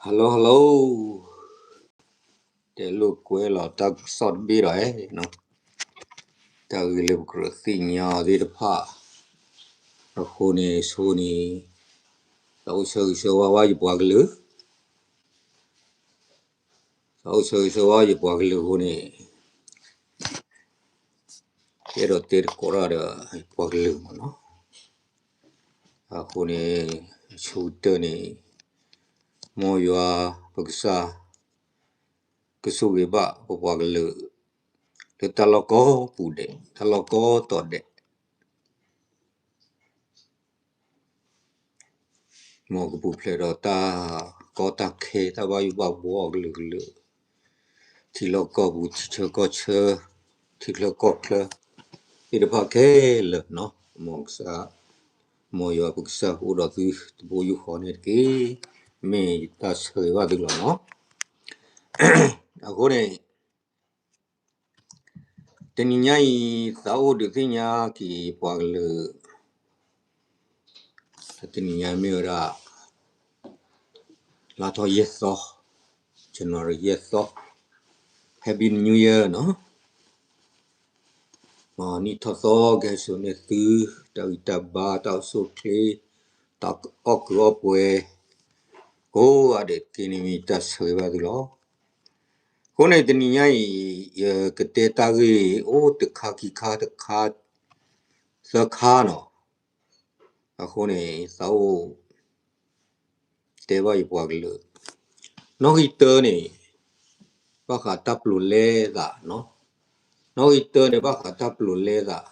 Hello, hello. တဲလိာ်ကွဲလီၤတၢ်ကစီၣ်တဘ့ၣ်ဒီး တၢ်ဂ့ၢ်လၢပကြၢးသ့ၣ်ညါအီၤသ့ၣ်တဖၣ် အဃိန့ၣ် ဆိန့ၣ် သးအိၣ်ဆၢဂ့ၤဆၢဝါဘၣ်ယပှၤကလုာ်, သးအိၣ်ဆၢဂ့ၤဆၢဝါယပှၤကလုာ်အဃိန့ၣ် ယအဲၣ်ဒိးတဲသကိးတၢ်ဒီးယပှၤကလုာ်မ့ၢ်နီၤ. အဃိန့ၣ် အဆိကတၢၢ်န့ၣ် မ်ယွၤပကစၢ် ကဆိၣ်ဂ့ၤဘၣ်ပပှၤကလုာ် လၢတၢ်လီၢ်ကိးပူၤဒဲး တၢ်လီၢ်ကိးတီၤဒဲး မ်ကပူၤဖျဲးဒီးတၢ်ကီတၢ်ခဲ တၢ်ဘၣ်ယိၣ်ဘၣ်ဘှီအကလုာ်ကလုာ်, ထံလီၢ်ကီၢ်ပူၤ ထံဆၢကီၢ်ဆၢ ထံချၢကီၢ်ချၢ သ့ၣ်တဖၣ်ခဲလၢာ်နီၤ, မ်ကစၢ် မ်ယွၤပကစၢ်အိၣ်ဒီးသုတဘိယူၢ်ဃီန့ၣ်တက့ၢ်. မ့ၢ်ယတၢ်ဆၢဂ့ၤဘၣ်သုလီၤနီၤ. အဃိန့ၣ် တနံၤညါအံၤ သးအိၣ်ဒုးသ့ၣ်ညါက့ၤပှၤကလုာ် တနံၤညါမ့ၢ်ဝဲဒၣ် လါထီၣ်ယဲၢ်သီ January ယဲၢ်သီ Happy New Year နီၤ. မ်နံၣ်ထီၣ်သီကဟဲစိာ်န့ၢ်သု တၢ်ဂံၢ်တၢ်ဘါ တၢ်အိၣ်ဆူၣ်အိၣ်ချ့ တၢ်အီၣ်ကုးအီၣ်ပှဲၤ ကိးဂၤဒဲးတက့ၢ်န့ၣ် မ့ၢ်တၢ်ဆၢဂ့ၤဘၣ်သုလီၤ. အဃိန့ၣ် တနံၤညါအံၤ ယကတဲတၢ်ဂ့ၢ်အိၣ်တခါခံခါတခါ သၢခါနီၤ. အဃိန့ၣ် သးအိၣ် တဲဘၣ်ယပှၤကလုာ် နီၣ်ဂံၢ်တၢန့ၣ် ဘၣ်ဃးတၢ်ပျိာ်လဲသးနီၤ. နီၣ်ဂံၢ်တၢန့ၣ် ဘၣ်ဃးတၢ်ပျိာ်လဲသး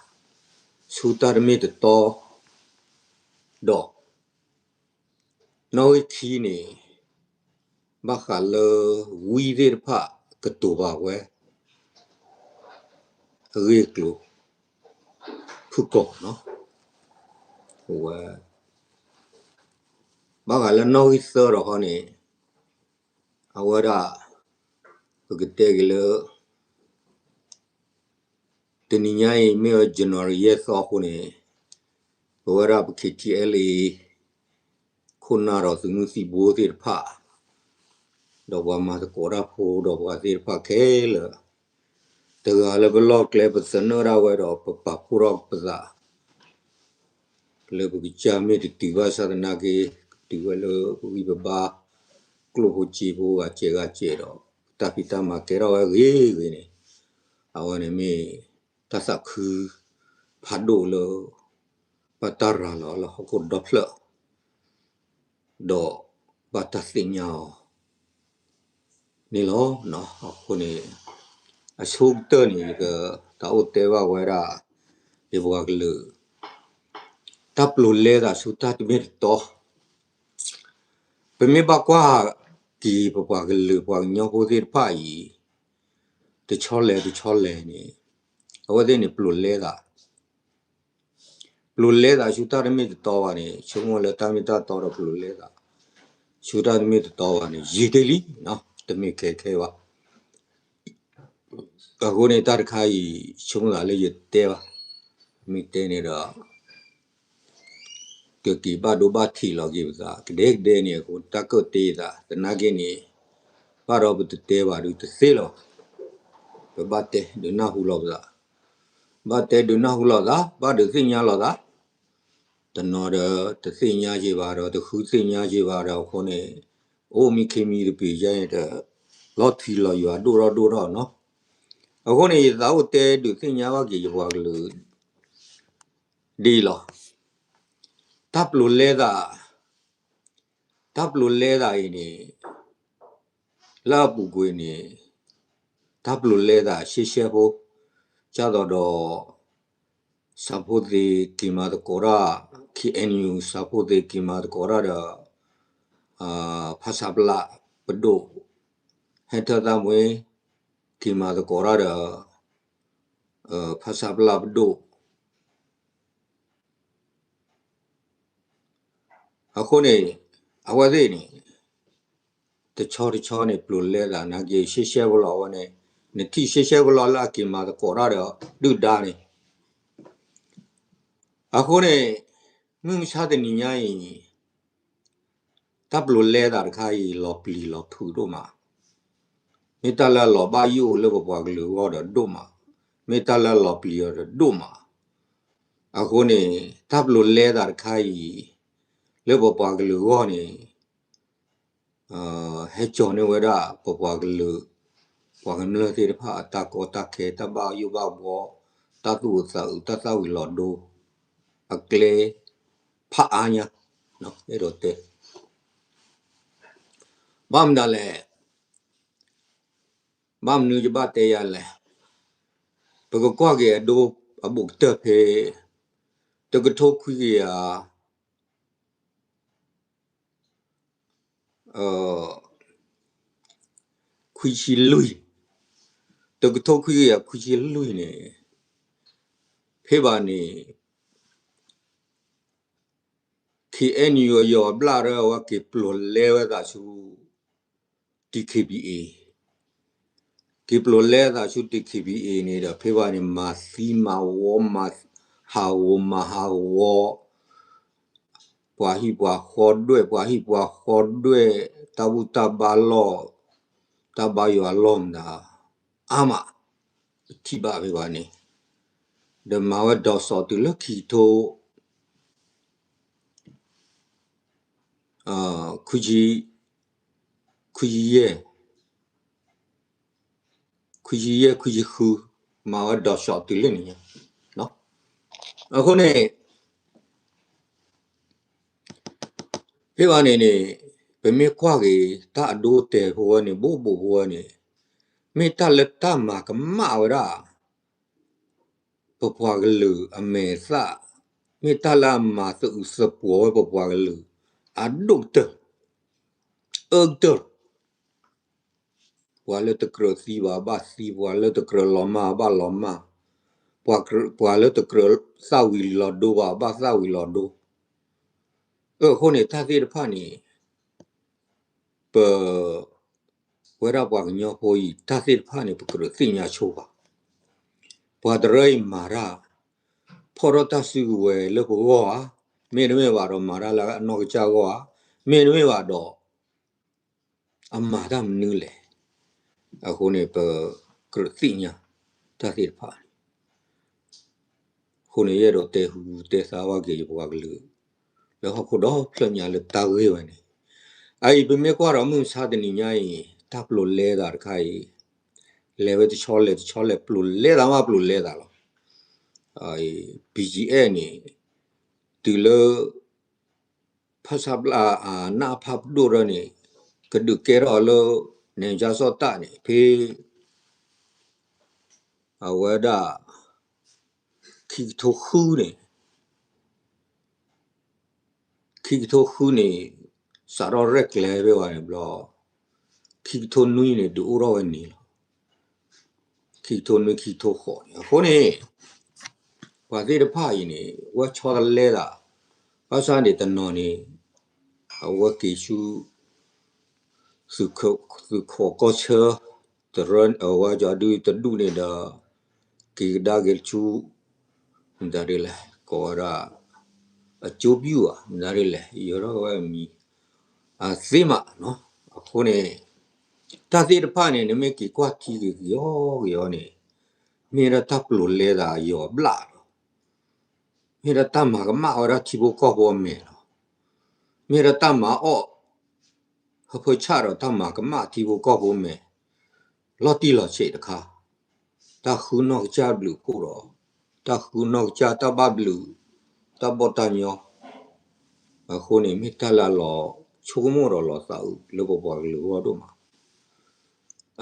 ဆူတၢ်တမ့ၢ်တတီ ဒီး နီၣ်ဂံၢ်ခံန့ၣ် ဘၣ်ဃးလၢ ဝံသ့ၣ်တဖၣ်ကတိၤဘၣ်ဝဲ အဂ့ၢ်အကျိၤ ဖုၣ်ကိာ်နီၤ. အဝဲ ဘၣ်ဃးလၢနီၣ်ဂံၢ်သၢဒီးဃီန့ၣ် အဝဲဒၣ် ပကတဲက့ၤလၢ တနံၤညါအံၤမ့ၢ်ဝဲ January ယဲၢ်သီအဃိန့ၣ် ပဝဲဒၣ်ပ K T L A ခိၣ်နၢ်ဒီးသုးမုၢ်သံၣ်ဘိသ့ၣ်တဖၣ် ဒီးပှၤမၤသကိးတၢ်ဖိဒီးပှၤသ့ၣ်တဖၣ်ခဲလၢာ် တဂၤလၢပလီၢ်ကျဲပသနၢၣ်ဒၣ်ဝဲဒီးပပာ်ဖှိၣ်ထီၣ်ပသး လၢပကစၢ်မ့ၢ်တတုၤဘၣ်ဆၣ်သနာ်က့ ကတုၤဝဲလၢပဂံၢ်ပဘါ ကျိၣ်ဖိစ့ဖိဂၤစဲးဂၤစဲးဒီး တၢ်ဖံးတၢ်မၤကဲထီၣ်ဝဲဂ့ၤဂ့ၤန့ၣ် အဝဲန့ၣ်မ့ၢ်တၢ်သးခုဖးဒိၣ်လၢ ဘၣ်တၢ်ရၤလီၤလၢဟီၣ်ခိၣ်ဒီဖျၢၣ် ဒီးဘၣ်တၢ်သ့ၣ်ညါအီၤ န့ၣ်လီၤ. အဃိန့ၣ် အဆိကတၢၢ်န့ၣ် ယကသးအိၣ်တဲဘၣ်ဝဲဒၣ် ယပှၤကလုာ် တၢ်ပျိာ်လဲသးဆူတၢ်တမ့ၢ်တတီ ပမ့ၢ်ဘၣ်ကွၢ်က့ၤပပှၤကလုာ်ပှၤကညီဖိသ့ၣ်တဖၣ်အံၤ တဆီလဲၣ်တဆီလဲၣ်န့ၣ် အဝဲသ့ၣ်န့ၣ်ပျိာ်လဲသး ပျိာ်လဲသးဆူတၢ်တမ့ၢ်တတီဘၣ်န့ၣ် ဆိကမိၣ်လၢတၢ်မ့ၢ်တၢ်တီဒီးပျိာ်လဲသး ဆူတၢ်တမ့ၢ်တတီဘၣ်န့ၣ် ယံာ်တ့ၢ်လံ တမ့ၢ်ခဲခဲဘၣ်. အဃိန့ၣ် တၢ်တခါအံၤ ဆိကမိၣ်သးလၢယတဲဘၣ်, မ့ၢ်တဲန့ၣ်ဒီး ကက့ၤဘၣ်ဒိဘၣ်ထံးလီၤက့ၤပသး ကဒဲကဒဲန့ၣ် အဃိတၢ်ကၢၣ်တ့ၢ်သး သနာ်က့န့ၣ် ဘၣ်ဒီးပတတဲဘၣ်ဒုးတသ့လီၤ. ပဘၣ်တဲဒုးနၢ်ဟူလီၤပသး, ဘၣ်တဲဒုးနၢ်ဟူလီၤသး ဘၣ်ဒုးသ့ၣ်ညါလီၤသး, တနီၤဒီးတသ့ၣ်ညါက့ၤဘၣ်ဒီး တဃုသ့ၣ်ညါက့ၤဘၣ်ဒီးအဃိန့ၣ် အိၣ်မံခ့မံတပ့ၤယါန့ၣ်ဒီး လီၤထံလီၤယွၤဒိၣ်ထီၣ်ဒိၣ်ထီၣ်နီၤ. အဃိန့ၣ် ယသးအိၣ်တဲဒုးသ့ၣ်ညါဘၣ်က့ၤယပှၤကလုာ် ဒ်အံၤလီၤ. တၢ်ပျိာ်လဲသး, တၢ်ပျိာ်လဲသးအံၤန့ၣ် လၢအပူၤကွံာ်န့ၣ် တၢ်ပျိာ်လဲသးရှဲရှဲဖိ ကၢ်သိးဒီး ဆၣ်ဖိသ့ၣ်က့ၤမၤသကိးတၢ် K N U ဆၣ်ဖိသ့ၣ်က့ၤမၤသကိးတၢ်ဒီး ဖဆပလ ပဒိၣ် ဟဲထၢၣ်သးမွ့ က့ၤမၤသကိးတၢ်ဒီး ဖဆပလ ပဒိၣ် အဃိန့ၣ် အဝဲသ့ၣ်န့ၣ် တဆီတဆီန့ၣ် ပျိာ်လဲသးနာ်က့ ရှဲရှဲဖိလီၤ အဝဲန့ၣ် နထံၣ်ရှဲရှဲဖိလီၤလၢအက့ၤမၤသကိးတၢ်ဒီးဒုၣ်ဒါန့ၣ်. အဃိန့ၣ် မုၢ်မဆါတနံၤညါအံၤ တၢ်ပျိၤလဲသးတခါအံၤ လီၤပျံၤလီၤဖုးဒိၣ်မး, မ့ၢ်တၢ်လၢအလီၤဘၣ်ယိၣ်လၢပပှၤကလုာ်အဂီၢ်ဒီးဒိၣ်မး, မ့ၢ်တၢ်လၢအလီၤပျံၤအီၤဒီးဒိၣ်မး. အဃိန့ၣ် တၢ်ပျိၤလဲသးတခါအံၤ လၢပပှၤကလုာ်အဂီၢ်န့ၣ် ဟဲကၠီၤန့ၢ်ဝဲဒၣ်ပပှၤကလုာ် ပှၤကမျၢၢ်သ့ၣ်တဖၣ်အတၢ်ကီတၢ်ခဲ တၢ်ဘၣ်ယိၣ်ဘၣ်ဘှီ တၢ်သူၣ်အုးသးအုး တၢ်သၣ်ဝံၤလီၤဒိ အကျဲ ဖးအါညါ အဲၣ်ဒိးတဲ ဘၣ်မနုၤလဲၣ်, ဘၣ်မနုၤယဘၣ်တဲယၤလဲၣ်, ပကကွၢ်က့ၤအဒိအဘူးကတၢၢ်ဖဲ တကထိခွံကယၤ ခွံဆံလွံၢ်, တကထိခွံကယၤခွံဆံလွံၢ်န့ၣ် ဖဲဘၣ်န့ၣ် KNU အယီၢ်အဘျၣ်ရၢအဝဲက့ၤပျိၤလဲဝဲသးဆူ DKBA, က့ၤပျိၤလဲသးဆူ DKBA န့ၣ်ဒီး ဖဲဘၣ်န့ၣ် မၤသံမၤဝီ မၤဟးဂီၤမၤဟးဂီၤ ပှၤဟံၣ်ပှၤဃီဒွဲၣ် ပှၤဟံၣ်ပှၤဃီဒွဲၣ် တၢ်ဘူၣ်တၢ်ဘါလီၢ် တၢ်ဘါယွၤလီၢ်မနုၤ အါမး ပထံၣ်ဘၣ်ဖဲဘၣ်န့ၣ် ဒီးမၤဝဲဒီးစီၤတုၤလၢခံကထိ ခွံဆံ ခွံဆံယဲၢ် ခွံဆံယဲၢ် ခွံဆံဃု မၤဝဲဒီးစီၤတုၤလၢန့ၣ်ညါ. အဃိန့ၣ် ဖဲဘၣ်န့ၣ်န့ၣ် ပမ့ၢ်ကွၢ်က့ၤ တၢ်အဒိအတဲာ်ဖိဝဲန့ၣ် ဘိးဘိးဖိဝဲန့ၣ် မ့ၢ်တၢ်လၢတၢ်မၤကမၣ်ဝဲဒၣ် ပပှၤကလုာ်အမဲာ်သၣ်, မ့ၢ်တၢ်လၢအမၤသအုးသပှီၤဝဲပပှၤကလုာ် အဒိၣ်ကတၢၢ် အၢကတၢၢ် ပှၤလၢတကြၢးသံဘၣ်ဘၣ်သံ, ပှၤလၢတကြၢးလီၤမၢ်ဘၣ်လီၤမၢ်, ပှၤလၢတကြၢးသၣ်ဝံၤလီၤဒိဘၣ်ဘၣ်သၣ်ဝံၤလီၤဒိ. အဃိန့ၣ် တၢ်သ့ၣ်တဖၣ်န့ၣ် ပ ဝဲဒၣ်ပှၤကညီဖိအံၤ တၢ်သ့ၣ်တဖၣ်န့ၣ် ပကြၢးသ့ၣ်ညါဆိဘၣ်. ပှၤတရၢအံၤမၤတၢ် ဖီၣ်ထီၣ်တၢ်စုကဝဲၤလၢပဂီၢ်ဧါ, မ့တမ့ၢ်ဘၣ်ဒီးမၤတၢ်လၢအနီၢ်ကစၢ်ဂီၢ်ဧါ, မ့တမ့ၢ်ဘၣ်ဒီး အမၤတၢ်မနုၤလဲၣ်. အဃိန့ၣ် ပကြၢးသ့ၣ်ညါတၢ်သ့ၣ်တဖၣ်န့ၣ် အဃိန့ၣ် ယအဲၣ်ဒိးတဲဟူတဲသါဘၣ်က့ၤယပှၤကလုာ် လၢဟီၣ်ခိၣ်ဒီဖျၢၣ်ညါလၢတၢ်ဂ့ၢ်ဝဲန့ၣ်. အအံၤပမ့ၢ်ကွၢ်ဒီးမုၢ်မဆါတနံၤညါအံၤ တၢ်ပျိၤလဲသးတခါအံၤ လဲၤဝဲတဆီလဲၤတဆီလဲၤ ပျိၤလဲသးမးပျိၤလဲသးလီၤ. BGF န့ၣ် တုၤလၢ ဖဆပလ အနၢ်ဖးပဒိၣ်ရၢန့ၣ် ကဒုးကဲထီၣ်လၢ နဲၣ်ကၠၢ်စီၣ်တၢ်န့ၣ် ဖဲ အဝဲဒၣ် ခံကထိဃုန့ၣ် ခံကထိဃုန့ၣ် စးထီၣ်ရဲၣ်ကျဲၤဖဲဝဲန့ၣ်ဘျီ ခံကထိနွံန့ၣ် ဒုးအိၣ်ထီၣ်ဝဲန့ၣ်လီၤ. ခံကထိနွံ ခံကထိဃိးန့ၣ် အဃိန့ၣ် ပှၤသ့ၣ်တဖၣ်အံၤန့ၣ် ဝဲဆီတလဲသး ဘၣ်ဆၣ်န့ၣ်တနီၤန့ၣ် အဝဲက့ၤဆူ သုးခိးကီၢ်ဆၢ တရၢ အဝဲကီဒုတဒူၣ်န့ၣ်ဒီး က့ၤကဒါက့ၤဆူ မတၤဒ်လဲၣ် ကိးဝဲဒၣ် အကၠိပျူၢ်ဧါ မတၤဒ်လဲၣ် ယၢၤထီၣ်ဝဲအမံၤ အသ့မးနီၤ. အဃိန့ၣ် တၢ်သ့ၣ်တဖၣ်န့ၣ် နမ့ၢ်က့ၤကွၢ်ထံက့ၤကယီကယီန့ၣ် မ့ၢ်ဒၣ်တၢ်ပျိၤလဲသးအယီၤအဘျၣ်လီၤ. မ့ၢ်ဒၣ်တၢ်မၤကမၣ်ဝဲဒၣ်ထံဖိကီၢ်ဖိအမဲာ်လီၤ. မ့ၢ်ဒၣ်တၢ်မၤအီၣ် ဟၢဖၢဆၣ်ဒီးတၢ်မၤကမၣ်ထံဖိကီၢ်ဖိမဲာ် လီၤတံၢ်လီၤဆဲးတခါ, တၢ်ဃုနီၢ်ကစၢ်ဘျုးဖှိၣ်ဒီး တၢ်ဃုနီၢ်ကစၢ်တၢ်ဘၣ်ဘျုး တၢ်ဘီၣ်တၢ်ညီ အဃိန့ၣ် မ့ၢ်တၢ်လၢအလီၤဆိကမိၣ်ဒီးလီၤသးအုးလၢပပှၤကလုာ်အဂီၢ်ဒိၣ်မး.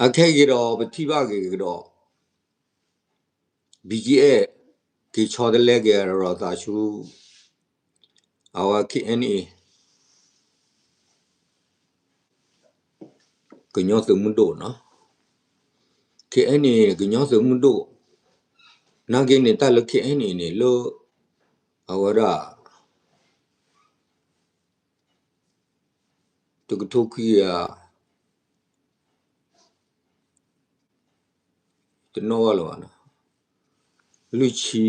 အခဲအံၤဒီးပထံၣ်ဘၣ်က့ၤကဒီး BGF က့ၤဆီတလဲက့ၤအရီၢ်သးဆူ အဝဲ KNA ကညီသုးမုၢ်ဒိၣ်နီၤ, KNA ကညီသုးမုၢ်ဒိၣ်, နာ်က့န့ၣ် တၢ်လၢ KNA န့ၣ် လၢ အဝဲဒၣ် တကထိခွံကယၤ ခွံဆံ တနီၣ်ဘၣ်လၢၤဘၣ်နီၤ, လွံၢ်ဆံ,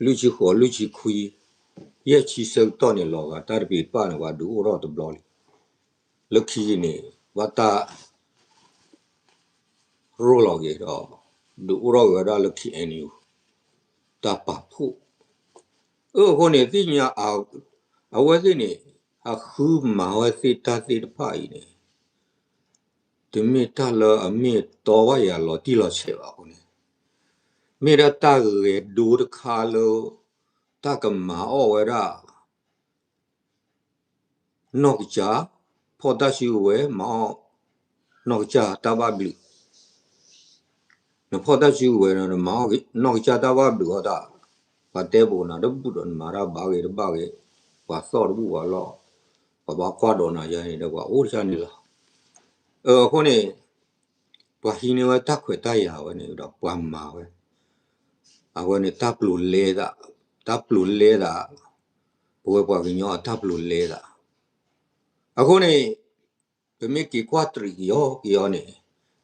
လွံၢ်ဆံဃိး လွံၢ်ဆံခွံ, ယဲၢ်ဆံဆၢကတီၢ်န့ၣ် လီၤဂာ်တၢ်တပ့ၤတပာ်န့ၣ် ပှၤဒုးအိၣ်ထီၣ်တဘျီလံ. လၢခံက့ၤန့ၣ် ဘၣ်တၢ် ရိၣ်လီၤက့ၤဒီး ဒုးအိၣ်ထီၣ်က့ၤဝဲဒၣ်လၢ K N U တၢ်ပာ်ဖှိၣ်. အဃိန့ၣ် သ့ၣ်ညါ အဝဲသ့ၣ်န့ၣ် အဃုမၤဝဲသ့ၣ်တၢ်သ့ၣ်တဖၣ်အံၤန့ၣ် တမ့ၢ်တၢ်လၢအမ့ၢ်တီဘၣ်ယၤလီၤတံၢ်လီၤဆဲးဘၣ်အဃိန့ၣ်, မ့ၢ်ဒၣ်တၢ်ဂဲၤဒိတခါလၢ တၢ်ကမၤအီၣ်ဝဲဒၣ် နီၢ်ကစၢ်, ဖီၣ်တၢ်စုကဝဲၤ မၤအီၣ်နီၢ်ကစၢ်တၢ်ဘၣ်ဘျုး, နဖီၣ်တၢ်စုကဝဲၤဒီး နမၤအီၣ်နီၢ်ကစၢ်တၢ်ဘၣ်ဘျုးအီၤတၢ်, ပှၤတဲဘိးနၤတဘူၣ်ဒီး နမၤတၢ်ဘၣ်ဂ့ၤတဘၣ်ဂ့ၤ, ပှၤသီၣ်တဘူၣ်ပှၤလီၢ်, ပှၤဘၣ်ကွၢ်ဒိးနၤယၤန့ၣ်ဒီး ပှၤအိၣ်တခါန့ၣ်လီၤ. အဃိန့ၣ် ပှၤဟံးန့ၢ်ဝဲတၢ်ခွဲးတၢ်ယာ်ဝဲန့ၣ်ဒီး ပှၤမၤဝဲ, အဝဲန့ၣ်တၢ်ပျိၤလဲသး, တၢ်ပျိၤလဲသး, ပဝဲပှၤကညီအတၢ်ပျိၤလဲသး. အဃိန့ၣ် ပမ့ၢ်က့ၤကွၢ်တရံးကယီကယီန့ၣ်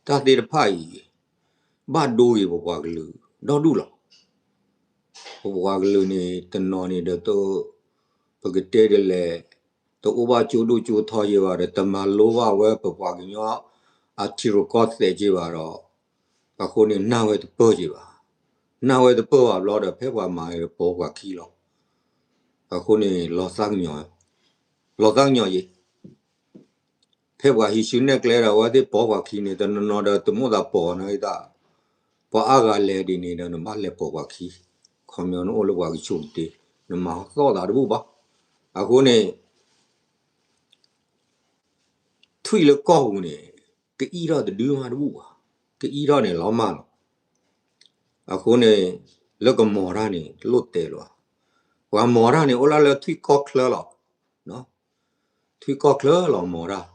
တၢ်သ့ၣ်တဖၣ်အံၤ ဘၣ်ဒိဂ့ၤပပှၤကလုာ်ဒီဒူၣ်လီၤ. ပပှၤကလုာ်န့ၣ် တနီၤန့ၣ်ဒီး ပကတဲဒ်လဲၣ်, တအိၣ်ဘၣ်ကၠိဒိၣ်ကၠိထီယဲဘၣ်ဒီး တမၤလိဘၣ်ဝဲပပှၤကညီအထံရူၢ်ကီၢ်သဲးက့ဘၣ်ဒီး အဃိန့ၣ် နၢ်ဝဲတပၢၢ်က့ဘၣ်. နၢ်ဝဲတပၢၢ်ဘၣ်ဘျီဒီး ဖဲပှၤမၤဒီးပိာ်ပှၤခံလီၤ. အဃိန့ၣ် လီၤသးကညီၤ, လီၤသးကညီၤယဲ ဖဲပှၤဟံးစုနဲၣ်ကျဲဒီး အဝဲသ့ၣ်ပိာ်ပှၤခံန့ၣ် တနီၤနီၤဒီးတမိၣ်သးပိာ်နၤတၢ်, ပှၤအါဂၤလဲၤဒ်န့ၣ်ဒီး နဘၣ်လဲၤပိာ်ပှၤခံ, ခီပညီနအိၣ်လၢပှၤကဆိးကတ့ၢ်, နမၤသီၣ်သးတဘူၣ်ဘၣ်. အဃိန့ၣ် ထွံၣ်လၢကီၢ်ပူၤန့ၣ် ကအံၣ်ထီၣ်တဒုမးတဘူၣ်ဘၣ်, ကအံၣ်ထီၣ်န့ၣ်လီၤမၢ်လီၤ. အဃိန့ၣ် လၢကမီၤတၢ်န့ၣ် တလိၣ်တဲလၢၤဘၣ်, ပှၤမီၤတၢ်န့ၣ် အိၣ်ဒၣ်လၢထွံၣ်ကီၢ်ချၢလီၤ. ထွံၣ်ကီၢ်ချၢလီၤမီၤတၢ်.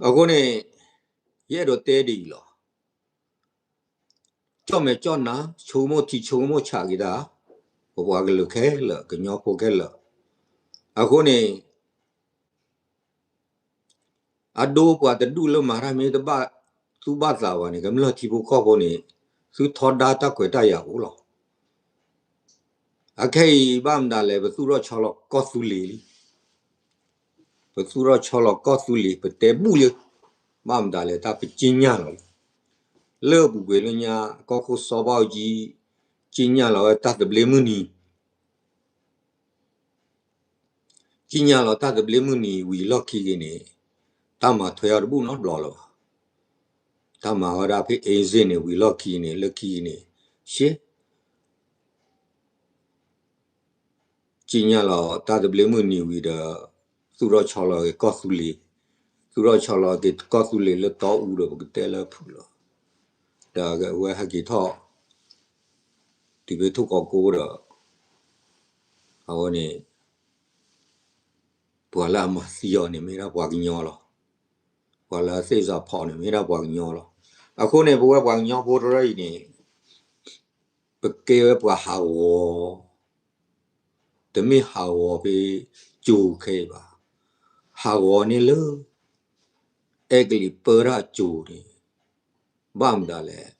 အဃိန့ၣ် ယအဲၣ်ဒိးတဲဒ်အံၤလီၤ. ကၠီၣ်မဲာ်ကၠီၣ်နါ ဆိကမိၣ်ထံဆိကမိၣ်ဆးက့ၤတၢ်, ပပှၤကလုာ်ခဲလၢာ် ကညီဖိခဲလၢာ်. အဃိန့ၣ် အဒိပှၤတဒူၣ်လၢမၤတၢ်မ့ၢ်တဘၣ်သူၣ်ဘၣ်သးဘၣ်န့ၣ် ကမျၢၢ်ထံဖိကီၢ်ဖိန့ၣ် သုထီဒါတၢ်ခွဲးတၢ်ယာ်အိၣ်လီၤ. အခဲအံၤဘၣ်မတၤလဲၣ် ပသူၣ်ထီၣ်ဆီလီၤကီၢ်သူလ့ၤလံ. ပသူၣ်ထီၣ်ဆီလီၤကီၢ်သူလ့ၤ ပတဲဘူၣ်လံ, ဘၣ်မတၤလဲၣ် တၢ်ပက့ညၣ်လီၤလံ. လၢအပူၤကွံာ်လၢညါ ကီၢ်ခိၣ်စီၤဘၣ်အူကၠံ က့ညၣ်လီၤဝဲတၢ်သဘျ့မုၢ်နံၤ က့ညါလီၤတၢ်သဘျ့မုၢ်နံၤဝံၤလီၢ်ခံက့ၤန့ၣ် တၢ်မၤထွဲအီၤတဘူၣ်နီတဘျီလၢၤဘၣ်. တၢ်မၤဝဲဒၣ်ဖဲ အ့စ့ၣ်န့ၣ် ဝံၤလီၢ်ခံန့ၣ် လၢခံန့ၣ် ရှဲ က့ညါလီၤတၢ်သဘျ့မုၢ်နံၤဝံၤဒီး သူၣ်ထီၣ်ဆီလီၤက့ၤကီၢ်သူလ့ၤ, သူၣ်ထီၣ်ဆီလီၤက့ၤကီၢ်သူလ့ၤလၢတီအူဒီး ပကတဲလၢဖုၣ်လီၤ. ဒီးအဝဲဟဲက့ၤထီၣ် တုၤဖဲထိၣ်ကီးကိဒီး အဝဲန့ၣ် ပှၤလၢအမၤသံအီၤန့ၣ် မ့ၢ်ဒၣ်ပှၤကညီလီၤ. ပှၤလၢအသ့ၣ်စးဖီးန့ၣ် မ့ၢ်ဒၣ်ပှၤကညီလီၤ. အဃိန့ၣ် ပဝဲပှၤကညီဖိတရၢအံၤန့ၣ် ပကဲဝဲပှၤဟးဂီၤ, တမ့ၢ်ဟးဂီၤဖဲကၠိခဲအံၤဘၣ်. ဟးဂီၤန့ၢ်လၢ အဲကလံးပၢတၢ်ကၠိန့ၣ် ဘၣ်မတၤလဲၣ်,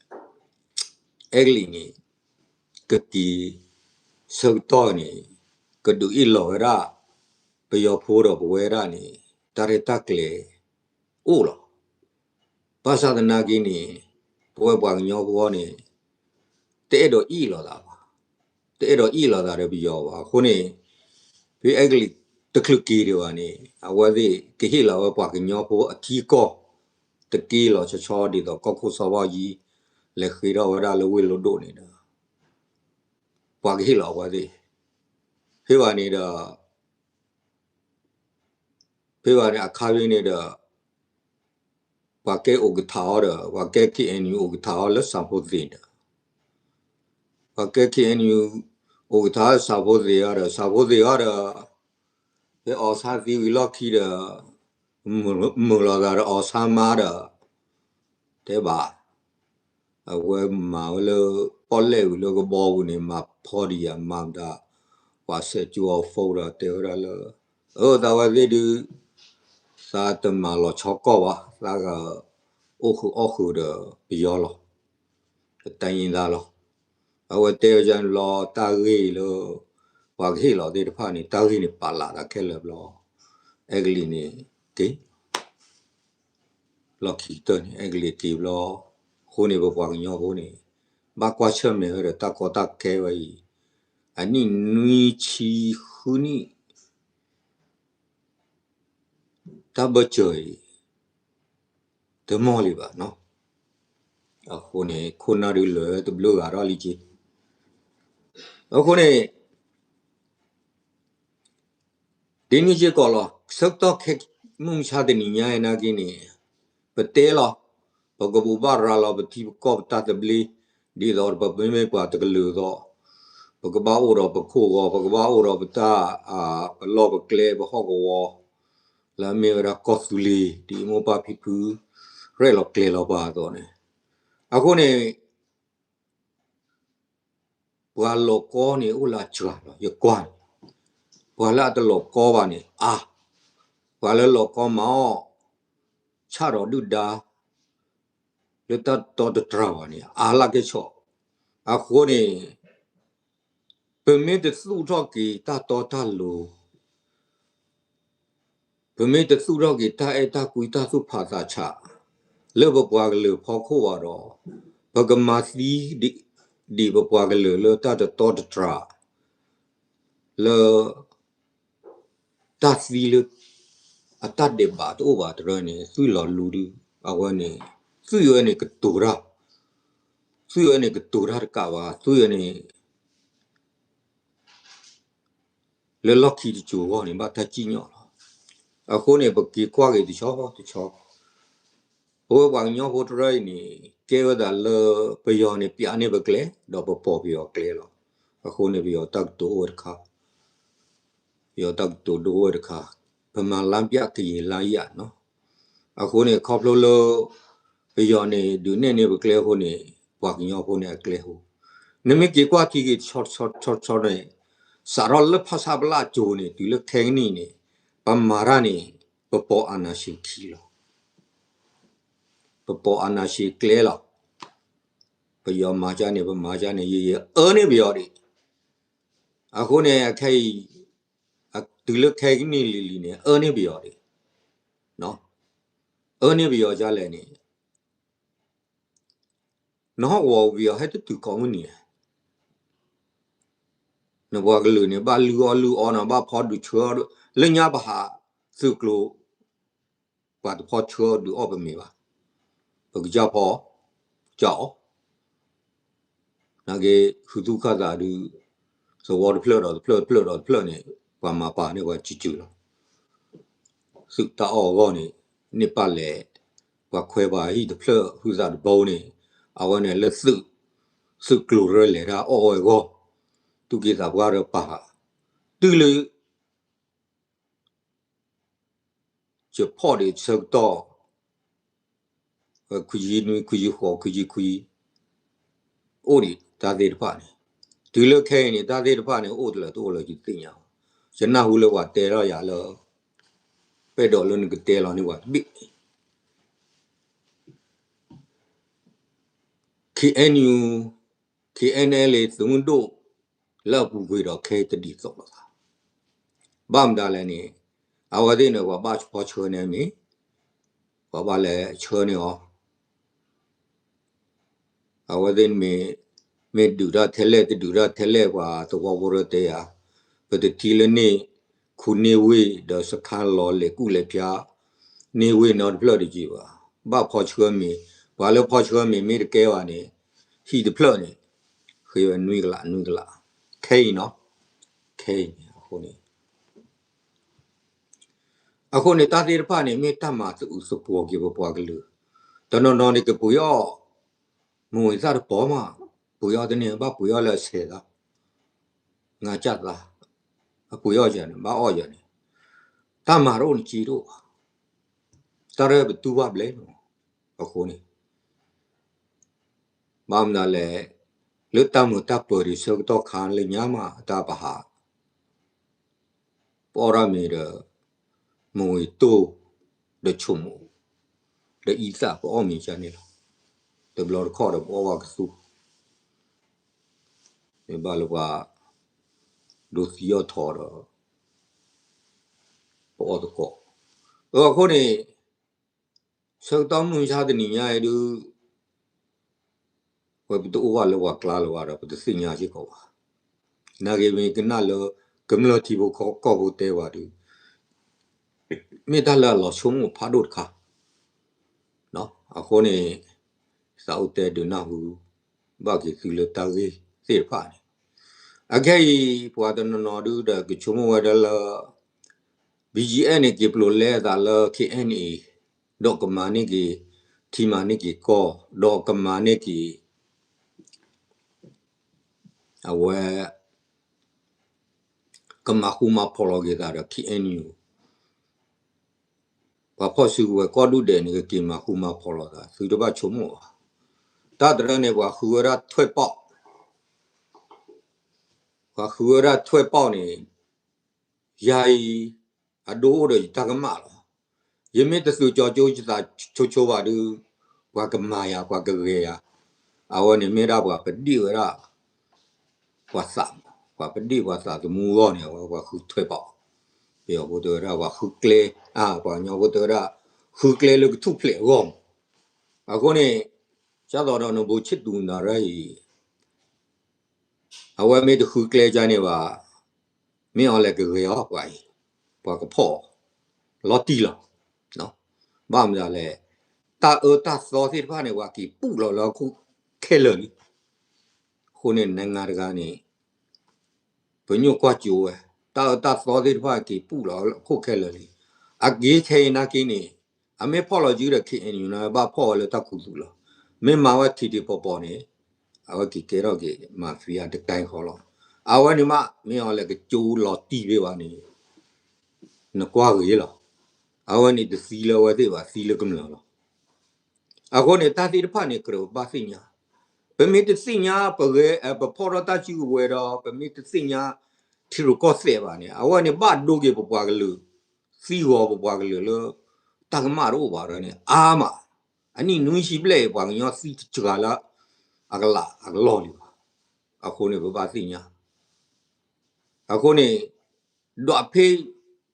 အဲကလံးန့ၣ် ကက့ၤဆၢကတီၢ်န့ၣ် ကဒုးအ့ၣ်လီၤဝဲဒၣ် ပယီၤဖိဒီးပဝဲဒၣ်န့ၣ် တၢ်ရဲၣ်တၢ်ကျဲၤအိၣ်လီၤ. ဘၣ်ဆၣ်သနာ်က့န့ၣ် ပဝဲပှၤကညီဖိန့ၣ် တအဲၣ်ဒိးအ့ၣ်လိာ်သးဘၣ်, တအဲၣ်ဒိးအ့ၣ်လိာ်သးဒီးပယီၤဘၣ်. အဃိန့ၣ် ဖဲအဲကလံးတချုးက့ၤဒံးဘၣ်န့ၣ် အဝဲသ့ၣ်ကဟ့ၣ်လီၤဝဲပှၤကညီဖိအထံကီၢ် တက့ၢ်လီၤဆီဆီဒ်သိးကီၢ်ခိၣ်စီၤဘၣ်အူကၠံ လဲၤဃ့ထီၣ်ဝဲဒၣ်လၢဝ့ၢ်လိဒိၣ်န့ၣ်ဒီး ပှၤကဟ့ၣ်လီၤအဝဲသ့ၣ်, ဖဲဘၣ်န့ၣ်ဒီး ဖဲဘၣ်န့ၣ်အခါဖဲန့ၣ်ဒီး ပှၤကဲအိၣ်ကထးအီၤဒီး ပှၤကဲ K N U အိၣ်ကထးအီၤလၢစၣ်ဖိသ့ၣ်ဒီး ပှၤကဲ K N U အိၣ်ကထးအီၤလၢစၣ်ဖိသ့ၣ်အီၤဒီး စၣ်ဖိသ့ၣ်အီၤဒီး ဖဲအီၣ်ဆါသံဝံၤလီၢ်ခံဒီး မုာ်လီၤသးဒီးအီၣ်ဆါမါဒီး တဲဘၣ် အဝဲမၤဝဲလၢ ပီၣ်လဲၣ်ဝံၤလၢကဘီပူၤန့ၣ် မၤဖီဒံးယၤမၤမတၤ ပှၤဆဲးကၠိအီၤ phone ဒီးတဲဝဲဒၣ်လၢ အၢ သးဝဲသ့ၣ်ဒုး သးတမၤလီၤဆီကီၢ်ဘၣ် သးဂၤ အိၣ်ဃုာ်အီၣ်ဃုာ်ဒီးပယီၤလီၤ. ပတၢ်ယံၤသးလီၤ. အဝဲတဲဝဲဒ်န့ၣ်ဘျီ တၢ်ဂ့ၢ်လၢ ပှၤကဟ့ၣ်လီၤသ့ၣ်တဖၣ်န့ၣ် တၢ်ဂ့ၢ်န့ၣ် ပာ်လးသးခဲလၢာ်ဘျီ အဲကလံးန့ၣ် က့ၤ လီၢ်ခံကတၢၢ်န့ၣ် အဲကလံးက့ၤဘျီ. အဃိန့ၣ် ပပှၤကညီဖိန့ၣ် ဘၣ်ကွၢ်ဆၢၣ်မဲာ်ဝဲဒီးတၢ်ကီတၢ်ခဲဝဲအံၤ အနံၣ်နွံဆံဃုနံၣ် တၢ်ဘၢၣ်စၢၤအံၤ တမီၢ်လံဘၣ်နီၤ. အဃိန့ၣ် ခိၣ်နၢ်ဒုးလၢတဘျုးဂၤထီၣ်လံက့ၤ. အဃိန့ၣ် ဒ်န့ၣ်စ့ၢ်ကီးလီၤ. ဆၢကတီၢ်ခဲ မုၢ်မဆါတနံၤညါအံၤနာ်က့န့ၣ် ပတဲလီၤ. ပကဘိးဘၣ်ရၤလီၤပထံပကီၢ်ပတၢ်သဘျ့ ဒ်သိးပမ့မ့ၢ်ပှၤတကလုာ်အသိး ပကဘၣ်အိၣ်ဒီးပခိၣ်ဂီၤ ပကဘၣ်အိၣ်ဒီးပတၢ် ပလီၢ်ပကျဲပဟီၣ်ကဝီၤ လၢအမ့ၢ်ဝဲဒၣ်ကီၢ်သူလ့ၤ ဒ်မိၢ်ပၢ်ဖံဖု ရဲၣ်လီၤကျဲၤလီၤပှၤအသိးန့ၣ်. အဃိန့ၣ် ပှၤလီၤကီန့ၣ် အိၣ်လၢအစှၤလီၤ ယကွၢ်န့ၣ်, ပှၤလၢအတလီၤကီဘၣ်န့ၣ် အါ, ပှၤလၢလီၤကီမၤအီၣ် ဆၣ်ဒီးဒုၣ်ဒါ လၢတၢ်တတီတတြၢ်ဘၣ်န့ၣ် အါလၢကဲဆီၣ်. အဃိန့ၣ် ပမ့ၢ်တသူၣ်ထီၣ်က့ၤတၢ်တီတၢ်လိၤ ပမ့ၢ်တသူၣ်ထီၣ်က့ၤတၢ်အဲၣ်တၢ်ကွံတၢ်သူၣ်ဖးသးဆး လၢပပှၤကလုာ်ဖီခိၣ်ဘၣ်ဒီး ပကမၤသံဒံးပပှၤကလုာ်လၢတၢ်တတီတတြၢ် လၢ တၢ်သံလၢ အတၢ်ဒဲးဘးတအိၣ်ဘၣ်တရၢန့ၣ် သွံၣ်လီၤလူဒုး အဝဲန့ၣ် သွံၣ်ဝဲန့ၣ်ကတိၤတၢ်, သွံၣ်ဝဲန့ၣ်ကတိၤတၢ်တကးဘၣ် သွံၣ်ဝဲန့ၣ် လၢလီၢ်ခံတစိၤအဂီၢ်န့ၣ် ဘၣ်တၢ်စံၣ်ညီၣ်လီၤ. အဃိန့ၣ် ပက့ၤကွၢ်က့ၤတဆီတဆီ ပဝဲပှၤကညီဖိတရၢအံၤန့ၣ် ကဲဝဲဒၣ်လၢပယီၤန့ၣ် ပျးန့ၢ်ပကျဲ ဒီးပပိာ်ပယီၤကျဲလီၤ. အဃိန့ၣ် ပယီၤတၢ်ကတိၤအိၣ်ဝဲတခါ, ပယီၤတၢ်ကတိၤဒိအိၣ်ဝဲတခါ, ပမၤလါပျၢ်ကယံာ်လါယၢ်နီၤ. အဃိန့ၣ် ခီဖျိလၢ ပယီၤန့ၣ် ဒုးနဲၣ်န့ၢ်ပကျဲအဃိန့ၣ် ပှၤကညီဖိန့ၣ်အကျဲဟူ, နမ့ၢ်က့ၤကွၢ်ထံက့ၤတဆီတဆီတဆီန့ၣ် စးထီၣ်လၢဖဆပလအစိၤန့ၣ် တုၤလၢခဲကနံၣ်န့ၣ် ပမၤတၢ်န့ၣ် ပပိာ်အာဏာရှင်ခံလီၤ. ပပိာ်အာဏာရှင်ကျဲလီၤ. ပယီၤမၤကၢန့ၣ် ပမၤကၢန့ၣ် ယယအၢန့ၢ်ပယီၤဒံး. အဃိန့ၣ် အခဲအံၤ တုၤလၢခဲကနံၣ်လံၤလံၤန့ၣ် အၢန့ၢ်ပယီၤဒံး, အၢန့ၢ်ပယီၤဒ်လဲၣ်န့ၣ် နဟီၣ်ကဝီၤပယီၤဟဲတတုၤကိးမုၢ်နံၤ, နပှၤကလုာ်န့ၣ် ဘၣ်လုၢ်အီၣ်လုၢ်အီနီၤ ဘၣ်ဖီဒုးဆှၢအီၣ်ဒုး လၢညါပဟးသုးကျိၤ ပှၤတဖီဆှၢအီၣ်ဒုးအီၣ်ပမ့ၤဘၣ်, ပကစၢ်ဖီ ကစၢ်အီၣ် နာ်က့ ဃုသူၣ်ခၣ်သးဒုး သဝီတဖျၢၣ်ဒီးတဖျၢၣ် တဖျၢၣ်ဒီးတဖျၢၣ်န့ၣ် ပှၤမၤပာ်န့ၢ်ပှၤစုာ်စုာ်လီၤ. သုးတၢ်အီၣ်အဂီၢ်န့ၣ် န့ၢ်ပာ်လဲၣ် ပှၤခွဲးပှၤဟံၣ်တဖျၢၣ် ဟုသးတဘိန့ၣ် အဝဲန့ၣ်လၢသုး သုးကျိၤရဲလဲၤတၢ်အီၣ်ဝဲအဂီၢ် သူၣ်က့သးပှၢ်ရၢပာ် တုၤလၢ ယဖီၣ်ဒံးဆၢကတီၢ် ခွံဆံနွံ ခွံဆံဃိး ခွံဆံခွံ အိၣ်ဒံးတၢ်သ့ၣ်တဖၣ်န့ၣ်, တုၤလၢခဲအံၤန့ၣ် တၢ်သ့ၣ်တဖၣ်န့ၣ် အိၣ်တလၢတအိၣ်လၢယတသ့ၣ်ညါဘၣ်. ယနၢ်ဟူလၢပှၤတဲထီၣ်ယၤလၢ ပဲၣ်ဒိးလၢနကတဲလီၤန့ၢ်ပှၤတဘ့ၣ် KNU KNLA သုးမုၢ်ဒိၣ် လၢအပူၤကွံာ်ဒီးခဲအံၤတဒ်သိးလိာ်သး, ဘၣ်မတၤလဲၣ်န့ၣ် အဝဲသ့ၣ်န့ၣ် ပှၤဘၣ်ဖီဆှၢန့ၢ်မ့ၢ် ပှၤဘၣ်လဲၤဆှၢန့ၢ်အီၤ အဝဲသ့ၣ်မ့ၢ် မ့ၢ်ဒုးတၢ်ထဲလဲၣ် တဒုးတၢ်ထဲလဲၣ် ပှၤသဝီဖိတၢ်တဲယၤ, ပတထံၣ်လၢန့ၣ် ခူန့ၢ်ဝ့ၢ်ဒီးစခါလီၤလဲၤကူၣ်လဲၤဖၠါ န့ၢ်ဝ့ၢ်နီတဖျၢၣ်တက့ၢ်ဘၣ်. ဘၣ်ဖီဆှၢမ့ၢ် ပှၤလၢဖီဆှၢမ့ၢ်မ့ၢ်တကဲဘၣ်န့ၣ် ဟံၣ်တဖျၢၣ်န့ၣ် ဃ့ဝဲနွံကလး နွံကလး ခဲအံၤနီၤ ခဲအံၤန့ၣ် အဃိန့ၣ် အဃိန့ၣ် တၢ်သ့ၣ်တဖၣ်န့ၣ် မ့ၢ်တၢ်မၤသအုးသပှီၤက့ၤပပှၤကလုာ်, တနီၤနီၤန့ၣ် ကပှ့ၤအီၣ် မုၢ်ဝံၤသၣ်တပီၤမး, ပှ့ၤအီၣ်တန့ၢ် ဘၣ်ပှ့ၤအီၣ်လၢအဆဲးသး, ငါစၢ်သး, အပှ့ၤအီၣ်ယၤန့ၣ် ဘၣ်အီၣ်ယၤန့ၣ်, တၢ်မၤတအိၣ်န့ၣ်က့တအိၣ်ဘၣ်, တၢ်ရဲၣ်ပတူၢ်ဘၣ်ဘျဲၣ်လီၤ, အဃိန့ၣ် ဘၣ်မနုၤလဲၣ်, လၢတၢ်မုာ်တၢ်ပၢၤဒံးဆၢကတီၢ်ခါလၢညါမး အတၢ်ပဟး ပအီၣ်တၢ်မ့ၤဒီး မုၢ်ဝံၤတိၢ်ဒီးဆိကမိၣ်, ဒီးအံသၣ် ပအီၣ်မ့ၤကန့ၣ်လီၤ. တဘျီတခီၣ်ဒီးပအီၣ်ဝဲကသူ မ့ၢ်ဘၣ်လၢပှၤ ဒိးသံအီၣ်ထီၣ်ဒီး ပအီၣ်သကိး, အဃိန့ၣ် ဆၢကတီၢ်မုၢ်မဆါတနံၤညါအံၤဒုး ဝဲပတအိၣ်ဘၣ်လၢပှၤကျါလၢၤဘၣ်ဒီး ပတသ့ၣ်ညါစ့ၢ်ကီးဘၣ်. နာ်က့မ့ၢ်ကနၣ်လၢ ကမျၢၢ်ထံဖိကီၢ်ဖိတဲဝဲဒုး မ့ၢ်တၢ်လၢအလီၤဆိကမိၣ်ဖးဒိၣ်တခါ, အဃိန့ၣ် သးအိၣ်တဲဒုးနၢ်ဟူ ဘၣ်က့ၤသုလၢတၢ်ဂ့ၢ်သ့ၣ်တဖၣ်န့ၣ်, အခဲအံၤ ပှၤတနီၤနီၤဒုးဒီးကဆိကမိၣ်ဝဲဒၣ်လၢ BGF န့ၣ် က့ၤပျိးလဲအသးလၢ KNA ဒီးကမၤန့ၢ်က့ၤ ထံမၤန့ၢ်က့ၤကီၢ် ဒီးကမၤန့ၢ်က့ၤ အဝဲ ကမၤဃူမၤဖိးလီၤက့ၤသးဒီး KNU ပှၤဖီၣ်စုကဝဲၤကီၢ်ဒူၣ်ဒဲးန့ၣ် ကက့ၤမၤဃူမၤဖိးလီၤသး သုတဘၣ်ဆိကမိၣ်ဘၣ်. တၢ်တရၢန့ၣ် ပှၤဃုဝဲဒၣ်ထွဲပီၣ်, ပှၤဃုဝဲဒၣ်ထွဲပီၣ်န့ၣ် ယၤအံၤ အဒိအိၣ်ဒီးယတၢ်ကမၣ်လီၤ. ယမ့ၢ်တသုးကၠီၤကၠိယသးဆိဆိဘၣ်ဒုး ပှၤကမၤယၤ ပှၤကဂဲၤယၤ, အဝဲန့ၣ်မ့ၢ်ဒၣ်ပှၤပဒ့ၣ်ဝဲဒၣ် ပှၤသး, ပှၤပဒ့ၣ်ပှၤသးသမူအဂီၢ်န့ၣ် အဝဲပှၤဃုထွဲပီၣ်, ပယီၤဖိတဲဝဲဒၣ်ပှၤဃုကျဲ, ပှၤကညီဖိတဲဝဲဒၣ် ဃုကျဲလၢကထူၣ်ဖျဲးအဂီၢ်မး. အဃိန့ၣ် ကၢ်သိးဒီးနဘိးဆ့ၣ်သူးနၤရၢအံၤ အဝဲမ့ၢ်တဃုကျဲကန့ၣ်ဘၣ်, မ့ၢ်အီၤလဲၤကဂဲၤအီၤပှၤအံၤ, ပှၤကဖီၣ်အီၤ လီၤတံၢ်လီၤ. ဘၣ်မနုၤလဲၣ်, တၢ်အၢတၢ်သီသ့ၣ်တဖၣ်န့ၣ် ပှၤက့ၤပူၣ်လီၤလၢဟီၣ်ခိၣ်ခဲလၢာ်လံ. အဃိန့ၣ် နငါတဂၤန့ၣ် ပညိၣ်ကွၢ်ကၠိဝဲ, တၢ်အၢတၢ်သီသ့ၣ်တဖၣ်က့ၤပူၣ်လီၤလၢဟီၣ်ခိၣ်ခဲလၢာ်လံ. အက့ခဲအံၤနာ်က့န့ၣ် အမ့ၢ်ဖီၣ်လီၤယုဒီး KNU န့ၣ် ဘၣ်ဖီၣ်ဝဲလၢတၢ်ခူသူၣ်လီၤ. မ့ၢ်မၤဝဲထံထံဖိးဖိးန့ၣ် အဝဲက့ၤကဲထီၣ်က့ၤ mafia တကဲဃီလီၤ. အဝဲန့ၣ်မး မ့ၢ်အီၤလဲၤကကၠိလီၤတံၢ်ဖဲဘၣ်န့ၣ် နကွၢ်ဂ့ၤလီၤ. အဝဲန့ၣ်တသံလၢအဝဲသ့ၣ်ဘၣ် သံလၢကမျၢၢ်လီၤ. အဃိန့ၣ် တၢ်သ့ၣ်တဖၣ်န့ၣ် ကြၢးပဘၣ်သ့ၣ်ညါ, ပမ့ၢ်တသ့ၣ်ညါ ပဂဲၤ ပဖီၣ်ထီၣ်တၢ်စုကဝဲၤဒီး ပမ့ၢ်တသ့ၣ်ညါ ထံရူၢ်ကီၢ်သဲးဘၣ်န့ၣ် အဝဲန့ၣ်ဘၣ်ဒိက့ၤပပှၤကလုာ်, သံဂီၤပပှၤကလုာ်လၢ တၢ်ကမၣ်တအိၣ်ဘၣ်ဒီးန့ၣ် အါမး, အနံၣ်နွံဆံဘျဲၣ်အံၤ ပှၤကညီသံတစှၤလၢ အကလးအကလီၢ်လံဘၣ်. အဃိန့ၣ် ပဘၣ်သ့ၣ်ညါ အဃိန့ၣ် ဒွးဖဲ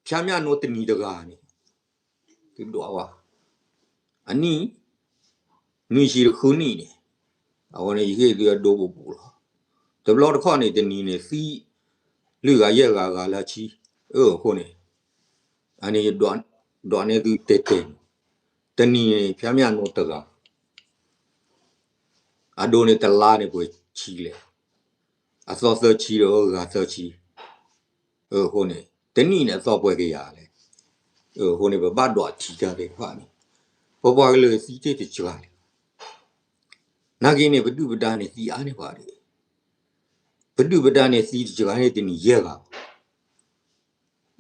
ဖၠါမၠၣ်နိတနံၤတဂၤန့ၣ် သုဒွးဝဲ အနံၣ် နွံဆံတဃုနံၣ်န့ၣ် အဝဲန့ၣ် ယဟ့ၣ်သုအဒိပပူၤလီၤ. တဘျီတခီၣ်န့ၣ် တနံၤန့ၣ်သံ လွံၢ်ဂၤယဲၢ်ဂၤဂၤလၢဆံ, အၢ အဃိန့ၣ် အန့ၣ် ဒွးန့ၢ်သုတဲတဲန့ၣ်, တနံၤန့ၣ် ဖၠါမၠၣ်နိတဂၤ အဒိန့ၣ် တလါန့ၣ် ပှဲၤဆံလဲၣ်, အသီသၢဆံဒီးဂၤသၢဆံ, အဃိန့ၣ် တနံၣ်န့ၣ် အသီပှဲၤကယၤလဲၣ်. အဃိန့ၣ် ပဘၣ်ဒွးထံတၢ်သ့ၣ်တဖၣ်န့ၣ် ပပှၤကလုာ်သံတ့ၢ်တစှၤလံ. နာ်က့န့ၣ် ပဒုၣ်ပဒါန့ၣ်သံအါန့ၢ်ပှၤဒၣ်, ပဒုၣ်ပဒါန့ၣ်သံတစှၤန့ၣ်တနံၤယဲၢ်ဂၤ,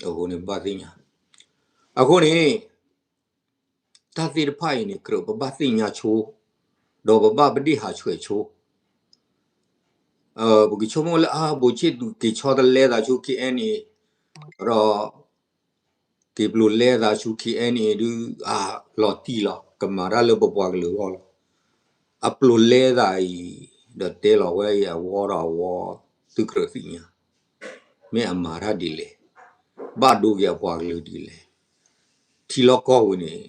အဃိန့ၣ် ပဘၣ်သ့ၣ်ညါ, အဃိန့ၣ် တၢ်သ့ၣ်တဖၣ်အံၤန့ၣ် ကြၢးပဘၣ်သ့ၣ်ညါဆိ, ဒီးပဘၣ်ပဒ့ၣ်ဟးဆှဲးဆိ, ပကဆိကမိၣ်လၢအါ ဘိးဆ့ၣ်သူးက့ၤဆီတလဲသးဆူ KNA ဒီး က့ၤပျိးလဲသးဆူ KNA ဒုး အါ လီၤတံၢ်လီၤ ကမၤတၢ်လၢပပှၤကလုာ်အဂီၢ်လီၤ. အပျိးလဲသးအံၤ ဒီးတဲလီၤဝဲအံၤ အဝီဒီးအဝီ သုကြၢးသ့ၣ်ညါ, မ့ၢ်အမၤတၢ်ဒ်လဲၣ်, ဘၣ်ဒိက့ၤအပှၤကလုာ်ဒ်လဲၣ်. ထံလီၢ်ကီၢ်ပူၤန့ၣ်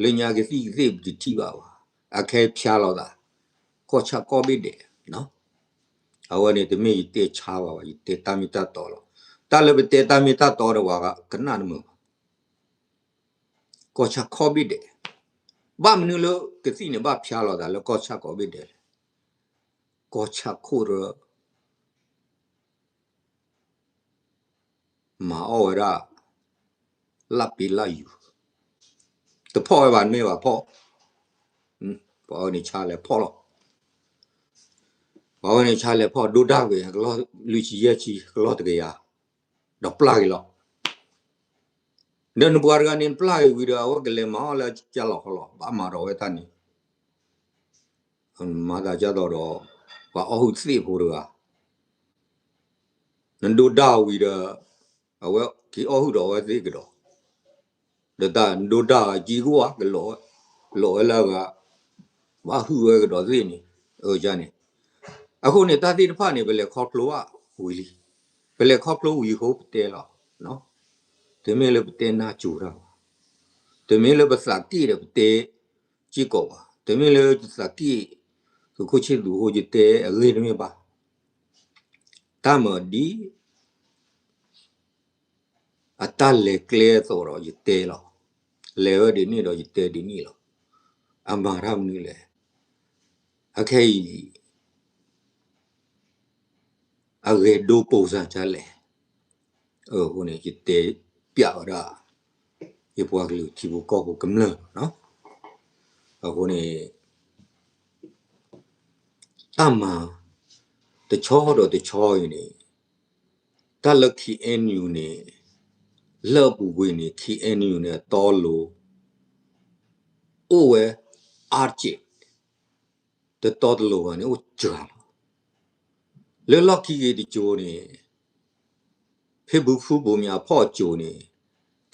လၢညါကသံၣ်ကသ့ၣ်ပတထံၣ်ဘၣ်ဘၣ်, အခဲဖၠါလီၤသး, ကီၢ်ဆၣ်ကီၢ်ဘ့ၣ်ဒဲး အဝဲန့ၣ်တမ့ၢ်ယတဲဆါဘၣ်ဘၣ်, ယတဲတၢ်မ့ၢ်တၢ်တီလီၤ. တၢ်လၢပတဲတၢ်မ့ၢ်တၢ်တီဒီးပှၤကနၣ်တမုာ်ဘၣ်. ကီၢ်ဆၣ်ကီၢ်ဘ့ၣ်ဒဲး, ဘၣ်မနုၤလၢကသံၣ်န့ၣ်ဘၣ်ဖၠါလီၤသးလၢကီၢ်ဆၣ်ကီၢ်ဘ့ၣ်ဒဲးလဲၣ်. ကီၢ်ဆၣ်ခိၣ်တရၢ မၤအီၣ်ဝဲဒၣ် လၢပ့လၢယူၤ, တဖီၣ်ဝဲဘၣ်မ့ၢ်ဘၣ်ဖီၣ်, ပှၤဝဲန့ၣ်ဆါလဲၤဖီၣ်လီၤ. ပှၤဝဲန့ၣ်ဆါလဲၤဖီၣ်ဒိၣ်ဒၣ်ဝဲ ကလီၢ်လွံၢ်ဆံယဲၢ်ဆံ ကလီၢ်တကယၤ, ဒီးပျၢ်က့ၤလီၤ. ဒီးနပှၤတဂၤန့ၣ် နပျၢ်က့ၤဝံၤဒီး အဝဲကလဲၤမၤအီၣ်လၢကၢ်လီၤခီလီၤ ဘၣ်မၤဒီးဝဲတၢ်န့ၣ် မၤသးဒ်သိးဒီး ပှၤအီၣ်ဟုၣ်သ့ၣ်ဖိတဂၤ, နဒိၣ်ဒၣ်ဝံၤဒီး အဝဲက့ၤအီၣ်ဟုၣ်ဒီးအဝဲသ့ၣ်ကဒီး, ဒီးတၢ်နဒိၣ်ဒၣ်ကံကဝါကလီၤဝဲ, လိးဝဲလၢအဂၤ, ဘၣ်ဟုၣ်ဝဲကဒီးသ့ၣ်န့ၣ်, အန့ၣ်, အဃိန့ၣ် တၢ်သ့ၣ်တဖၣ်န့ၣ် ပလဲၤခီဖျိဘၣ်ဝံၤလံ. ပလဲၤခီဖျိဝံၤအဃိပတဲလီၤ. တမ့ၢ်လၢပတဲနၢ်စူၤတၢ်ဘၣ်, တမ့ၢ်လၢပသးက့ၣ်ဒီးပတဲစ့ၢ်ကီးဘၣ်, တမ့ၢ်လၢယသးက့ၣ် သုးခိၣ်ဆ့ၣ်သူးအဃိ ယတဲအဂ့ၢ်တမ့ၢ်ဘၣ်. တၢ်မၤဒ် အတၢ်လဲၤကျဲအသိးဒီးယတဲလီၤ. လဲၤဝဲဒ်န့ၣ်ဒီးယတဲဒ်န့ၣ်လီၤ. အမၤတၢ်မနုၤလဲၣ်. အခဲအံၤ အဂဲၤဒိပိာ်စၢ်ဒ်လဲၣ်. အဃိန့ၣ် ယတဲပျးဝဲဒၣ် ယပှၤကလုာ်ထံဖိကီၢ်ဖိကမျၢၢ်လီၤ. အဃိန့ၣ် တၢ်မၤ တဆီဒီးတဆီအံၤန့ၣ် တၢ်လၢ K N U န့ၣ် လၢအပူၤကွံာ်န့ၣ် K N U န့ၣ် အတီအလိၤ အိၣ်ဝဲအါတက့ၢ်, တတီတလိၤဘၣ်န့ၣ် အိၣ်စှၤလီၤ. လၢလီၢ်ခံက့ၤတကၠိန့ၣ် ဖဲဘုဖုဘိးမံၤအဖီၣ်အကၠိန့ၣ်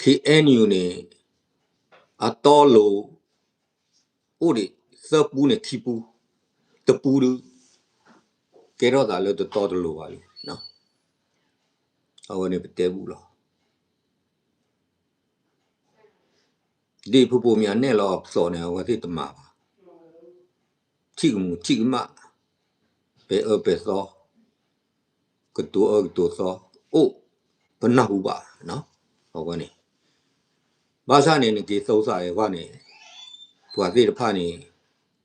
K N U န့ၣ် အတီအလိၤ အိၣ်ဒံးသၢပူန့ၣ်ခံပူ, တပူဒုး ကဲထီၣ်သးလၢတတီတလိၤဘၣ်လံ. အဝဲန့ၣ်ပတဲဘူးလီၤ. ဒ်ဖုဘိးမံၤအနဲၣ်လီၤအသိးန့ၣ် အဝဲသ့ၣ်တမၤဘၣ်. ထံၣ်ကမူးထံၣ်ကမၣ်, ပဲာ်အၢပဲာ်သီ, ကတိၤအၢကတိၤသီ, အိၣ်, ပနၢ်ဟူဘၣ်. အဝဲန့ၣ် ဘၣ်ဆၣ်န့ၣ် နက့ၤသိသးအံၤဘၣ်န့ၣ် ပှၤသ့ၣ်တဖၣ်န့ၣ်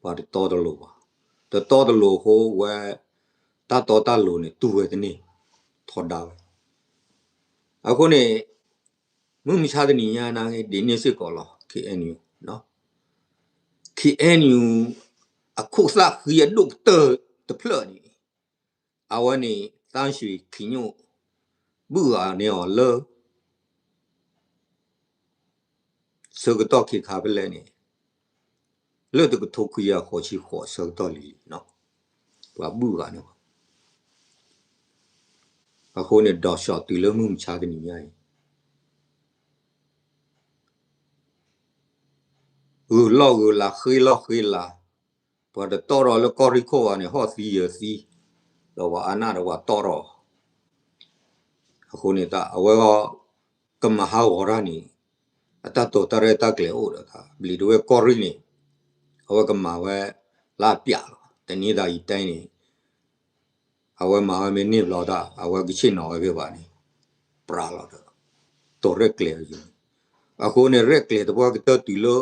ပှၤတတီတလိၤဘၣ်. တတီတလိၤအဃိဝဲ တၢ်တီတၢ်လိၤန့ၣ် တူၢ်ဝဲတန့ၢ်, ထီဒါဝဲ. အဃိန့ၣ် မုၢ်မဆါတနံၤညါန့ၣ် ဒ်န့ၣ်စ့ၢ်ကီးလီၤ K N U, K N U အခိၣ်သၣ်ဃံအဒိၣ်ကတၢၢ်တဖျၢၣ်န့ၣ် အဝဲန့ၣ် သန်းရွှေ ခံညိၣ် ဘုၣ်ဂၤန့ၢ်အီၤလၢ ဆၢကတီၢ်ခဲခါဖဲလဲၣ်န့ၣ် လၢတကထိခွံကယၤဃိးဆံဃိးဆၢကတီၢ်လံလံ, ပှၤဘုၣ်ဂၤန့ၢ်အီၤ. အဃိန့ၣ် ဒီးစှီၤတုၤလၢမုၢ်မဆါတနံၤညါအံၤ ဂုၤလီၢ်ဂုၤလၤ ဃ့လီၢ်ဃ့လၤ, ပှၤတတီၢ်ထီၣ်လၢကီၢ်ရ့ၣ်ခိၣ်ဘၣ်န့ၣ် ဟီၣ်သံယၢၤသံ, ဒီးပှၤအါနၢ်ဒီးပှၤတီၢ်ထီၣ်. အဃိန့ၣ်တၢ် အဝဲဂီၢ် ကမၤဟးဂီၤတၢ်န့ၣ် အတၢ်တိာ်တၢ်ရဲၣ်တၢ်ကျဲၤအိၣ်ဒီးတၢ် ဘျံးတဝဲၢ်ကီၢ်ရ့ၣ်န့ၣ် အဝဲကမၤဝဲလၢအပျးလီၤ. တနံၤသးယတဲန့ၣ် အဝဲမၤဝဲမ့ၢ်န့ၢ်ဘျီတၢ် အဝဲကဆ့ၣ်နီၤဝဲဖဲဘၣ်န့ၣ် ပြးလီၤဒီး တိာ်ရဲၣ်ကျဲၤအီၤန့ၣ်. အဃိန့ၣ် ရဲၣ်ကျဲၤသပှၢ်ကတၢၢ်တုၤလၢ ထီၣ်က့ၤ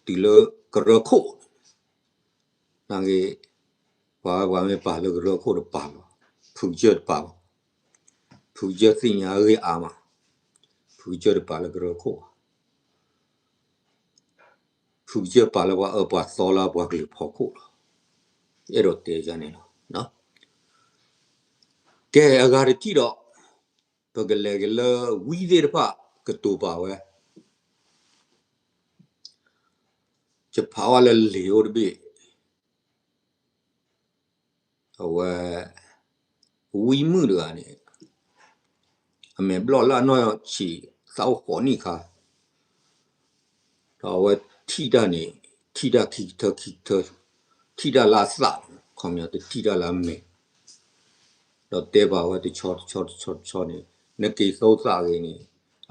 တုၤလၢကရၢခိၣ် နာ်က့ ပှၤဝဲပှၤမ့ၢ်ပာ်လၢကရၢခိၣ်တပာ်လီၤ, ဖုကစၢၢ်တပာ်လီၤ, ဖုကစၢၢ်သ့ၣ်ညါအဂ့ၢ်အါမး, ဖုကစၢၢ်တပာ်လၢကရၢခိၣ်ဘၣ်, ဖုကစၢၢ်ပာ်လၢပှၤအၢပှၤသီလၢပှၤကလုာ်ဖီခိၣ်လီၤ. အဲၣ်ဒိးတဲယၤန့ၣ်လီၤ. ကဲ အဂၤတထံၣ်ဒီး ပကလဲၤက့ၤလၢဝံသ့ၣ်တဖၣ်ကတိၤပာ်ဝဲ ယဖးဝဲလၢလံာ်အိၣ်တဘ့ၣ်, အဝဲ ဝံမုၣ်တဂၤန့ၣ် အမဲာ်ဘျီၣ်လၢအနီၢ်ဆံးသးအိၣ်ဃိးနံၣ်ခါ, ဒီးအဝဲထံၣ်တၢ်န့ၣ် ထံၣ်တၢ်ခံကထၢခံကထၢ, ထံၣ်တၢ်လၢအသး, ခီပညီတထံၣ်တၢ်လၢအမဲာ်, ဒီးတဲပာ်ဝဲတဆီတဆီတဆီတဆီန့ၣ် နက့ၤသိသးဂ့ၤန့ၣ်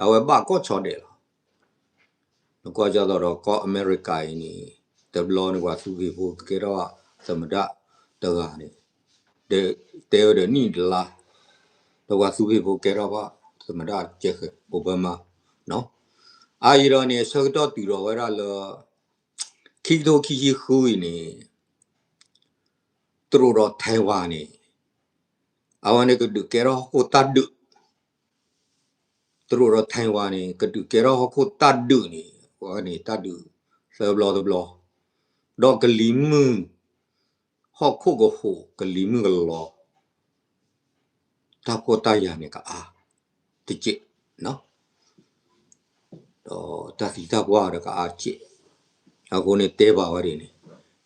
အဝဲဘၣ်ကီၢ်ဆီဒဲးလီၤ. နကွၢ်ကၢ်သိးဒီးကီၢ်အမဲရကၤအံၤန့ၣ် တဘျီန့ၣ် ပှၤသူဖံးဖိကကဲထီၣ်သမ္မတတဂၤန့ၣ် တဲဝဲဒီးနံၣ်တလါ, ဒီးပှၤသူဖံးဖိကဲထီၣ်ဘၣ်သမ္မတကဲဃဲၤ Obama အအံၤဒီးန့ၣ် ဆၢကတီၢ်တုၤဒီးဝဲဒၣ်လၢ ခံကထိခံဆံဃုအံၤန့ၣ် တရူးဒီး Taiwan န့ၣ် အဝဲန့ၣ်ကဒုးကဲထီၣ်ဟီၣ်ခိၣ်တၢ်ဒုး, တရူးဒီး Taiwan န့ၣ် ကဒုးကဲထီၣ်ဟီၣ်ခိၣ်တၢ်ဒုးန့ၣ် အဝဲန့ၣ်တၢ်ဒုးသၢဘျီတဘျီ, ဒီးကလံၤမုၢ် ဟီၣ်ခိၣ်ကဟူး ကလံၤမုၢ်ကလီၤ တၢ်ဖှီၣ်တၢ်ယာ်န့ၣ်ကအါတက့ၢ်, ဒီးတၢ်သံတၢ်ပှၢ်ဒီးကအါတက့ၢ်, အဃိန့ၣ်တဲဘၣ်ဝဲဒ်န့ၣ်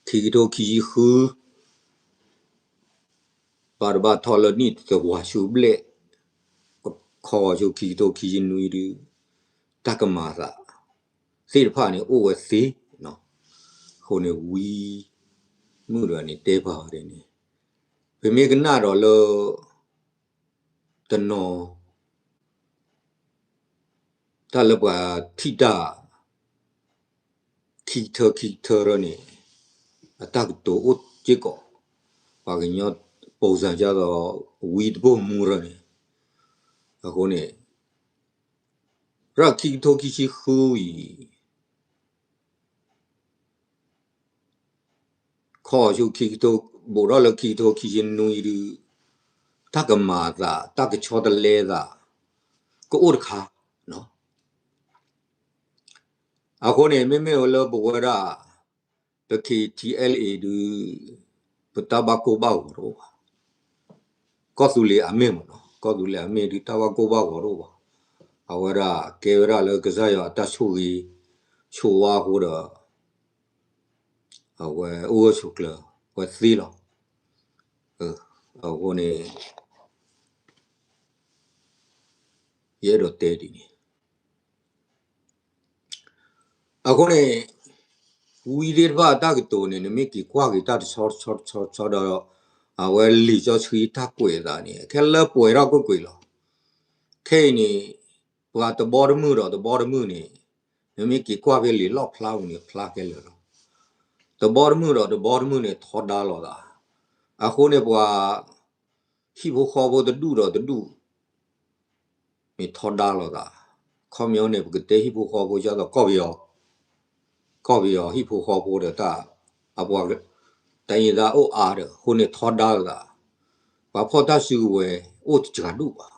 ခံကထိခံဆံဃု ဘၣ်တဘၣ်ထီၣ်လၢနံၣ်တဝၤဆူဘျဲၣ်, ခီဂီၤဆူခံကထိခံဆံနွံဒုး တၢ်ကမၤသးသ့ သ့ၣ်တဖၣ်န့ၣ် အိၣ်ဝဲသ့နီၤ. အဃိန့ၣ်ဝံမုၣ်တဂၤန့ၣ် တဲပှၤဝဲဒ်န့ၣ်, ပမ့ၢ်ကနၣ်ဒီးလၢ တနီၤ တၢ်လၢပှၤထံၣ်တၢ် ခံကထၢခံကထၢန့ၣ် အတၢ်ကတိၤအိၣ်စ့ၢ်ကီး, ပှၤကညီ ပိာ်စၢ်ကသိး ဝံတဘိၣ်မူရၢန့ၣ်, အဃိန့ၣ် ရၢၣ်ခံကထိခံဆံဃုအံၤ ခီဆူခံကထိ ဘူးထီၣ်လၢခံကထိခံဆံနွံဒုး တၢ်ကမၤအသး တၢ်ကဆီတလဲအသး ကအိၣ်တခါနီၤ. အဃိန့ၣ် မ့မ့ၢ်ဝဲလၢပဝဲဒၣ် ပ K T L A ဒုး ပတၢ်ဘၣ်ကိၢ်ဘၣ်ဂီၤတအိၣ်ဘၣ်. ကီၢ်သူလ့ၤအမ့ၢ်မ့ၢ်နီၤ, ကီၢ်သူလ့ၤအမ့ၢ်ဒုး တၢ်ဘၣ်ကိၢ်ဘၣ်ဂီၤတအိၣ်ဘၣ်. အဝဲဒၣ်ကဲဝဲဒၣ်လၢကစၢ်ယွၤအတၢ်ဆိၣ်ဂ့ၤ ဆိၣ်ဝါအဃိဒီး အဝဲအိၣ်ဂၢၢ်ဆိးကျၢၤဝဲသ့လီၤ. အဃိန့ၣ် ယအဲၣ်ဒိးတဲဒ်န့ၣ် အဃိန့ၣ် ဝံသ့ၣ်တဖၣ်အတၢ်ကတိၤန့ၣ် နမ့ၢ်က့ၤကွၢ်က့ၤတၢ်တဆီတဆီတဆီဒီး အဝဲလံာ်စီဆှံတၢ်ကွဲးအသးန့ၣ် ခဲလၢာ်ပှဲၤထီၣ်ကွ့ၢ်ကွ့ၢ်လီၤ. ခဲအံၤန့ၣ် ပှၤတဘီတမုၢ်ဒီးတဘီတမုၢ်န့ၣ် နမ့ၢ်က့ၤကွၢ်ဖဲလံာ်လီၣ်ဖျါပူၤန့ၣ် ဖျါခဲလၢာ်လီၤ. တဘီတမုၢ်ဒီးတဘီတမုၢ်န့ၣ် ထီဒါလိာ်သး. အဃိန့ၣ်ပှၤ ဟံၣ်ဖိဃီဖိတဒူၣ်ဒီးတဒူၣ် မ့ၢ်ထီဒါလိာ်သး, ခီပညီန့ၣ် ပကတဲဟံၣ်ဖိဃီဖိ ဒ်သိးကီၢ်ပယီၤ, ကီၢ်ပယီၤဟံၣ်ဖိဃီဖိဒီးတၢ် အပှၤ တၢ်အ့ၣ်သၣ်အိၣ်အါဒီး အဃိန့ၣ်ထီဒါလိာ်သး, ပှၤဖီၣ်တၢ်စုကဝဲၤအိၣ်တစှၤဒူၣ်ဘၣ်.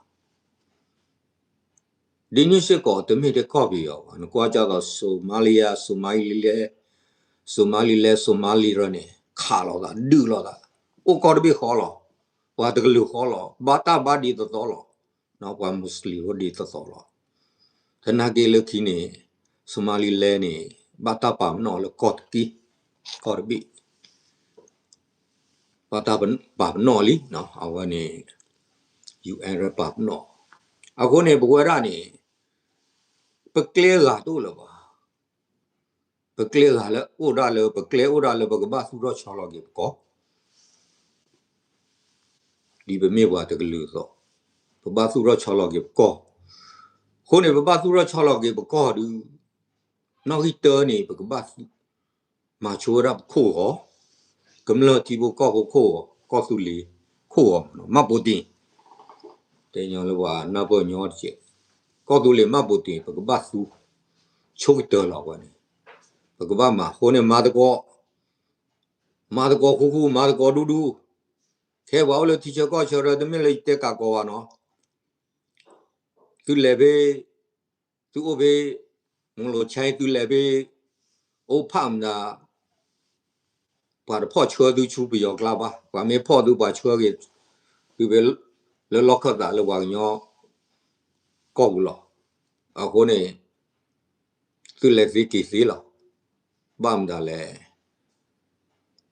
ဒ်န့ၣ်စ့ၢ်ကီး တမ့ၢ်ထဲကီၢ်ပယီၤဘၣ်, နကွၢ်ဒ်သိး Somalia, Somaliland, Somaliland, Somaliland န့ၣ် ခးလိာ်သး ဒုးလိာ်သး, အိၣ်ကီၢ်တဘ့ၣ်ဃီလီၤ, ပှၤတကလုာ်ဃီလီၤ, ဘၣ်တၢ်ဘၣ်ဒ်သိးသိးလီၤ, ပှၤမူးစလ့ၣ်အိၣ်ဒ်သိးသိးလီၤ. သနာ်က့လၢခံန့ၣ် Somaliland န့ၣ် ဘၣ်တၢ်ပာ်ပနီၣ်လၢကီၢ်တက့ၢ်, ကီၢ်တဘ့ၣ် ဘၣ်တၢ်ပာ်ပနီၣ်လံ, အဝဲန့ၣ် ယူၢ်အဲၣ် ပာ်ပနီၣ်. အဃိန့ၣ် ပဝဲဒၣ်န့ၣ် ပကျဲဂၤတအိၣ်လၢၤဘၣ်. ပကျဲဂၤလၢအိၣ်ဒၣ်လၢ ပကျဲအိၣ်ဒၣ်လၢပကဘၣ်သူၣ်ထီၣ်ဆီလီၤက့ၤပကီၢ် ဒ်ပမ့ၢ်ပှၤတကလုာ်အသိး, ပဘၣ်သူၣ်ထီၣ်ဆီလီၤက့ၤပကီၢ်. အဃိန့ၣ် ပဘၣ်သူၣ်ထီၣ်ဆီလီၤက့ၤပကီၢ်ဒုး နီၣ်ဂံၢ်တၢန့ၣ် ပကဘၣ်သူ မၤဆိဝဲဒၣ်ပခိၣ်ဂီၤ, ကမျၢၢ်ထံဖိကီၢ်ဖိခိၣ်ဂီၤ, ကီၢ်သူလ့ၤခိၣ်ဂီၤမ့ၢ်နီၤ, မၢ်ပိတ့ၢ်, တဲညီလၢပှၤနၢ်ပၢၢ်ညီတက့ၢ်, ကီၢ်သူလ့ၤမၢ်ပိတ့ၢ် ပကဘၣ်သူ ဆိကတၢၢ်လီၤဝဲန့ၣ်, ပကဘၣ်မၤအဃိန့ၣ် မၤသကိး, မၤသကိးဃူဃူ, မၤသကိးဒူဒူ, ခဲပှၤအိၣ်လၢထံဆၢကီၢ်ဆၢဒီး တမ့ၢ်လၢယတဲကးကီးဘၣ်နီၤ, သုလဲၤဖဲ သုအိၣ်ဖဲ မုၢ်လိာ်ဆဲ သုလဲၤဖဲ အိၣ်ဖးမနၤ ပှၤတဖီၣ်ဆှၢသုဆူပယီၤကျါဘၣ်, ပှၤမ့ၢ်ဖီၣ်သုပှၤဆှၢက့ၤ သုဖဲ လၢလီၢ်ခၢၣ်သးလၢပှၤကညီကီၢ်ပူၤလီၤ. အဃိန့ၣ် သုလဲၤသ့က့ၤသ့လီၤ. ဘၣ်မတၤလဲၣ်,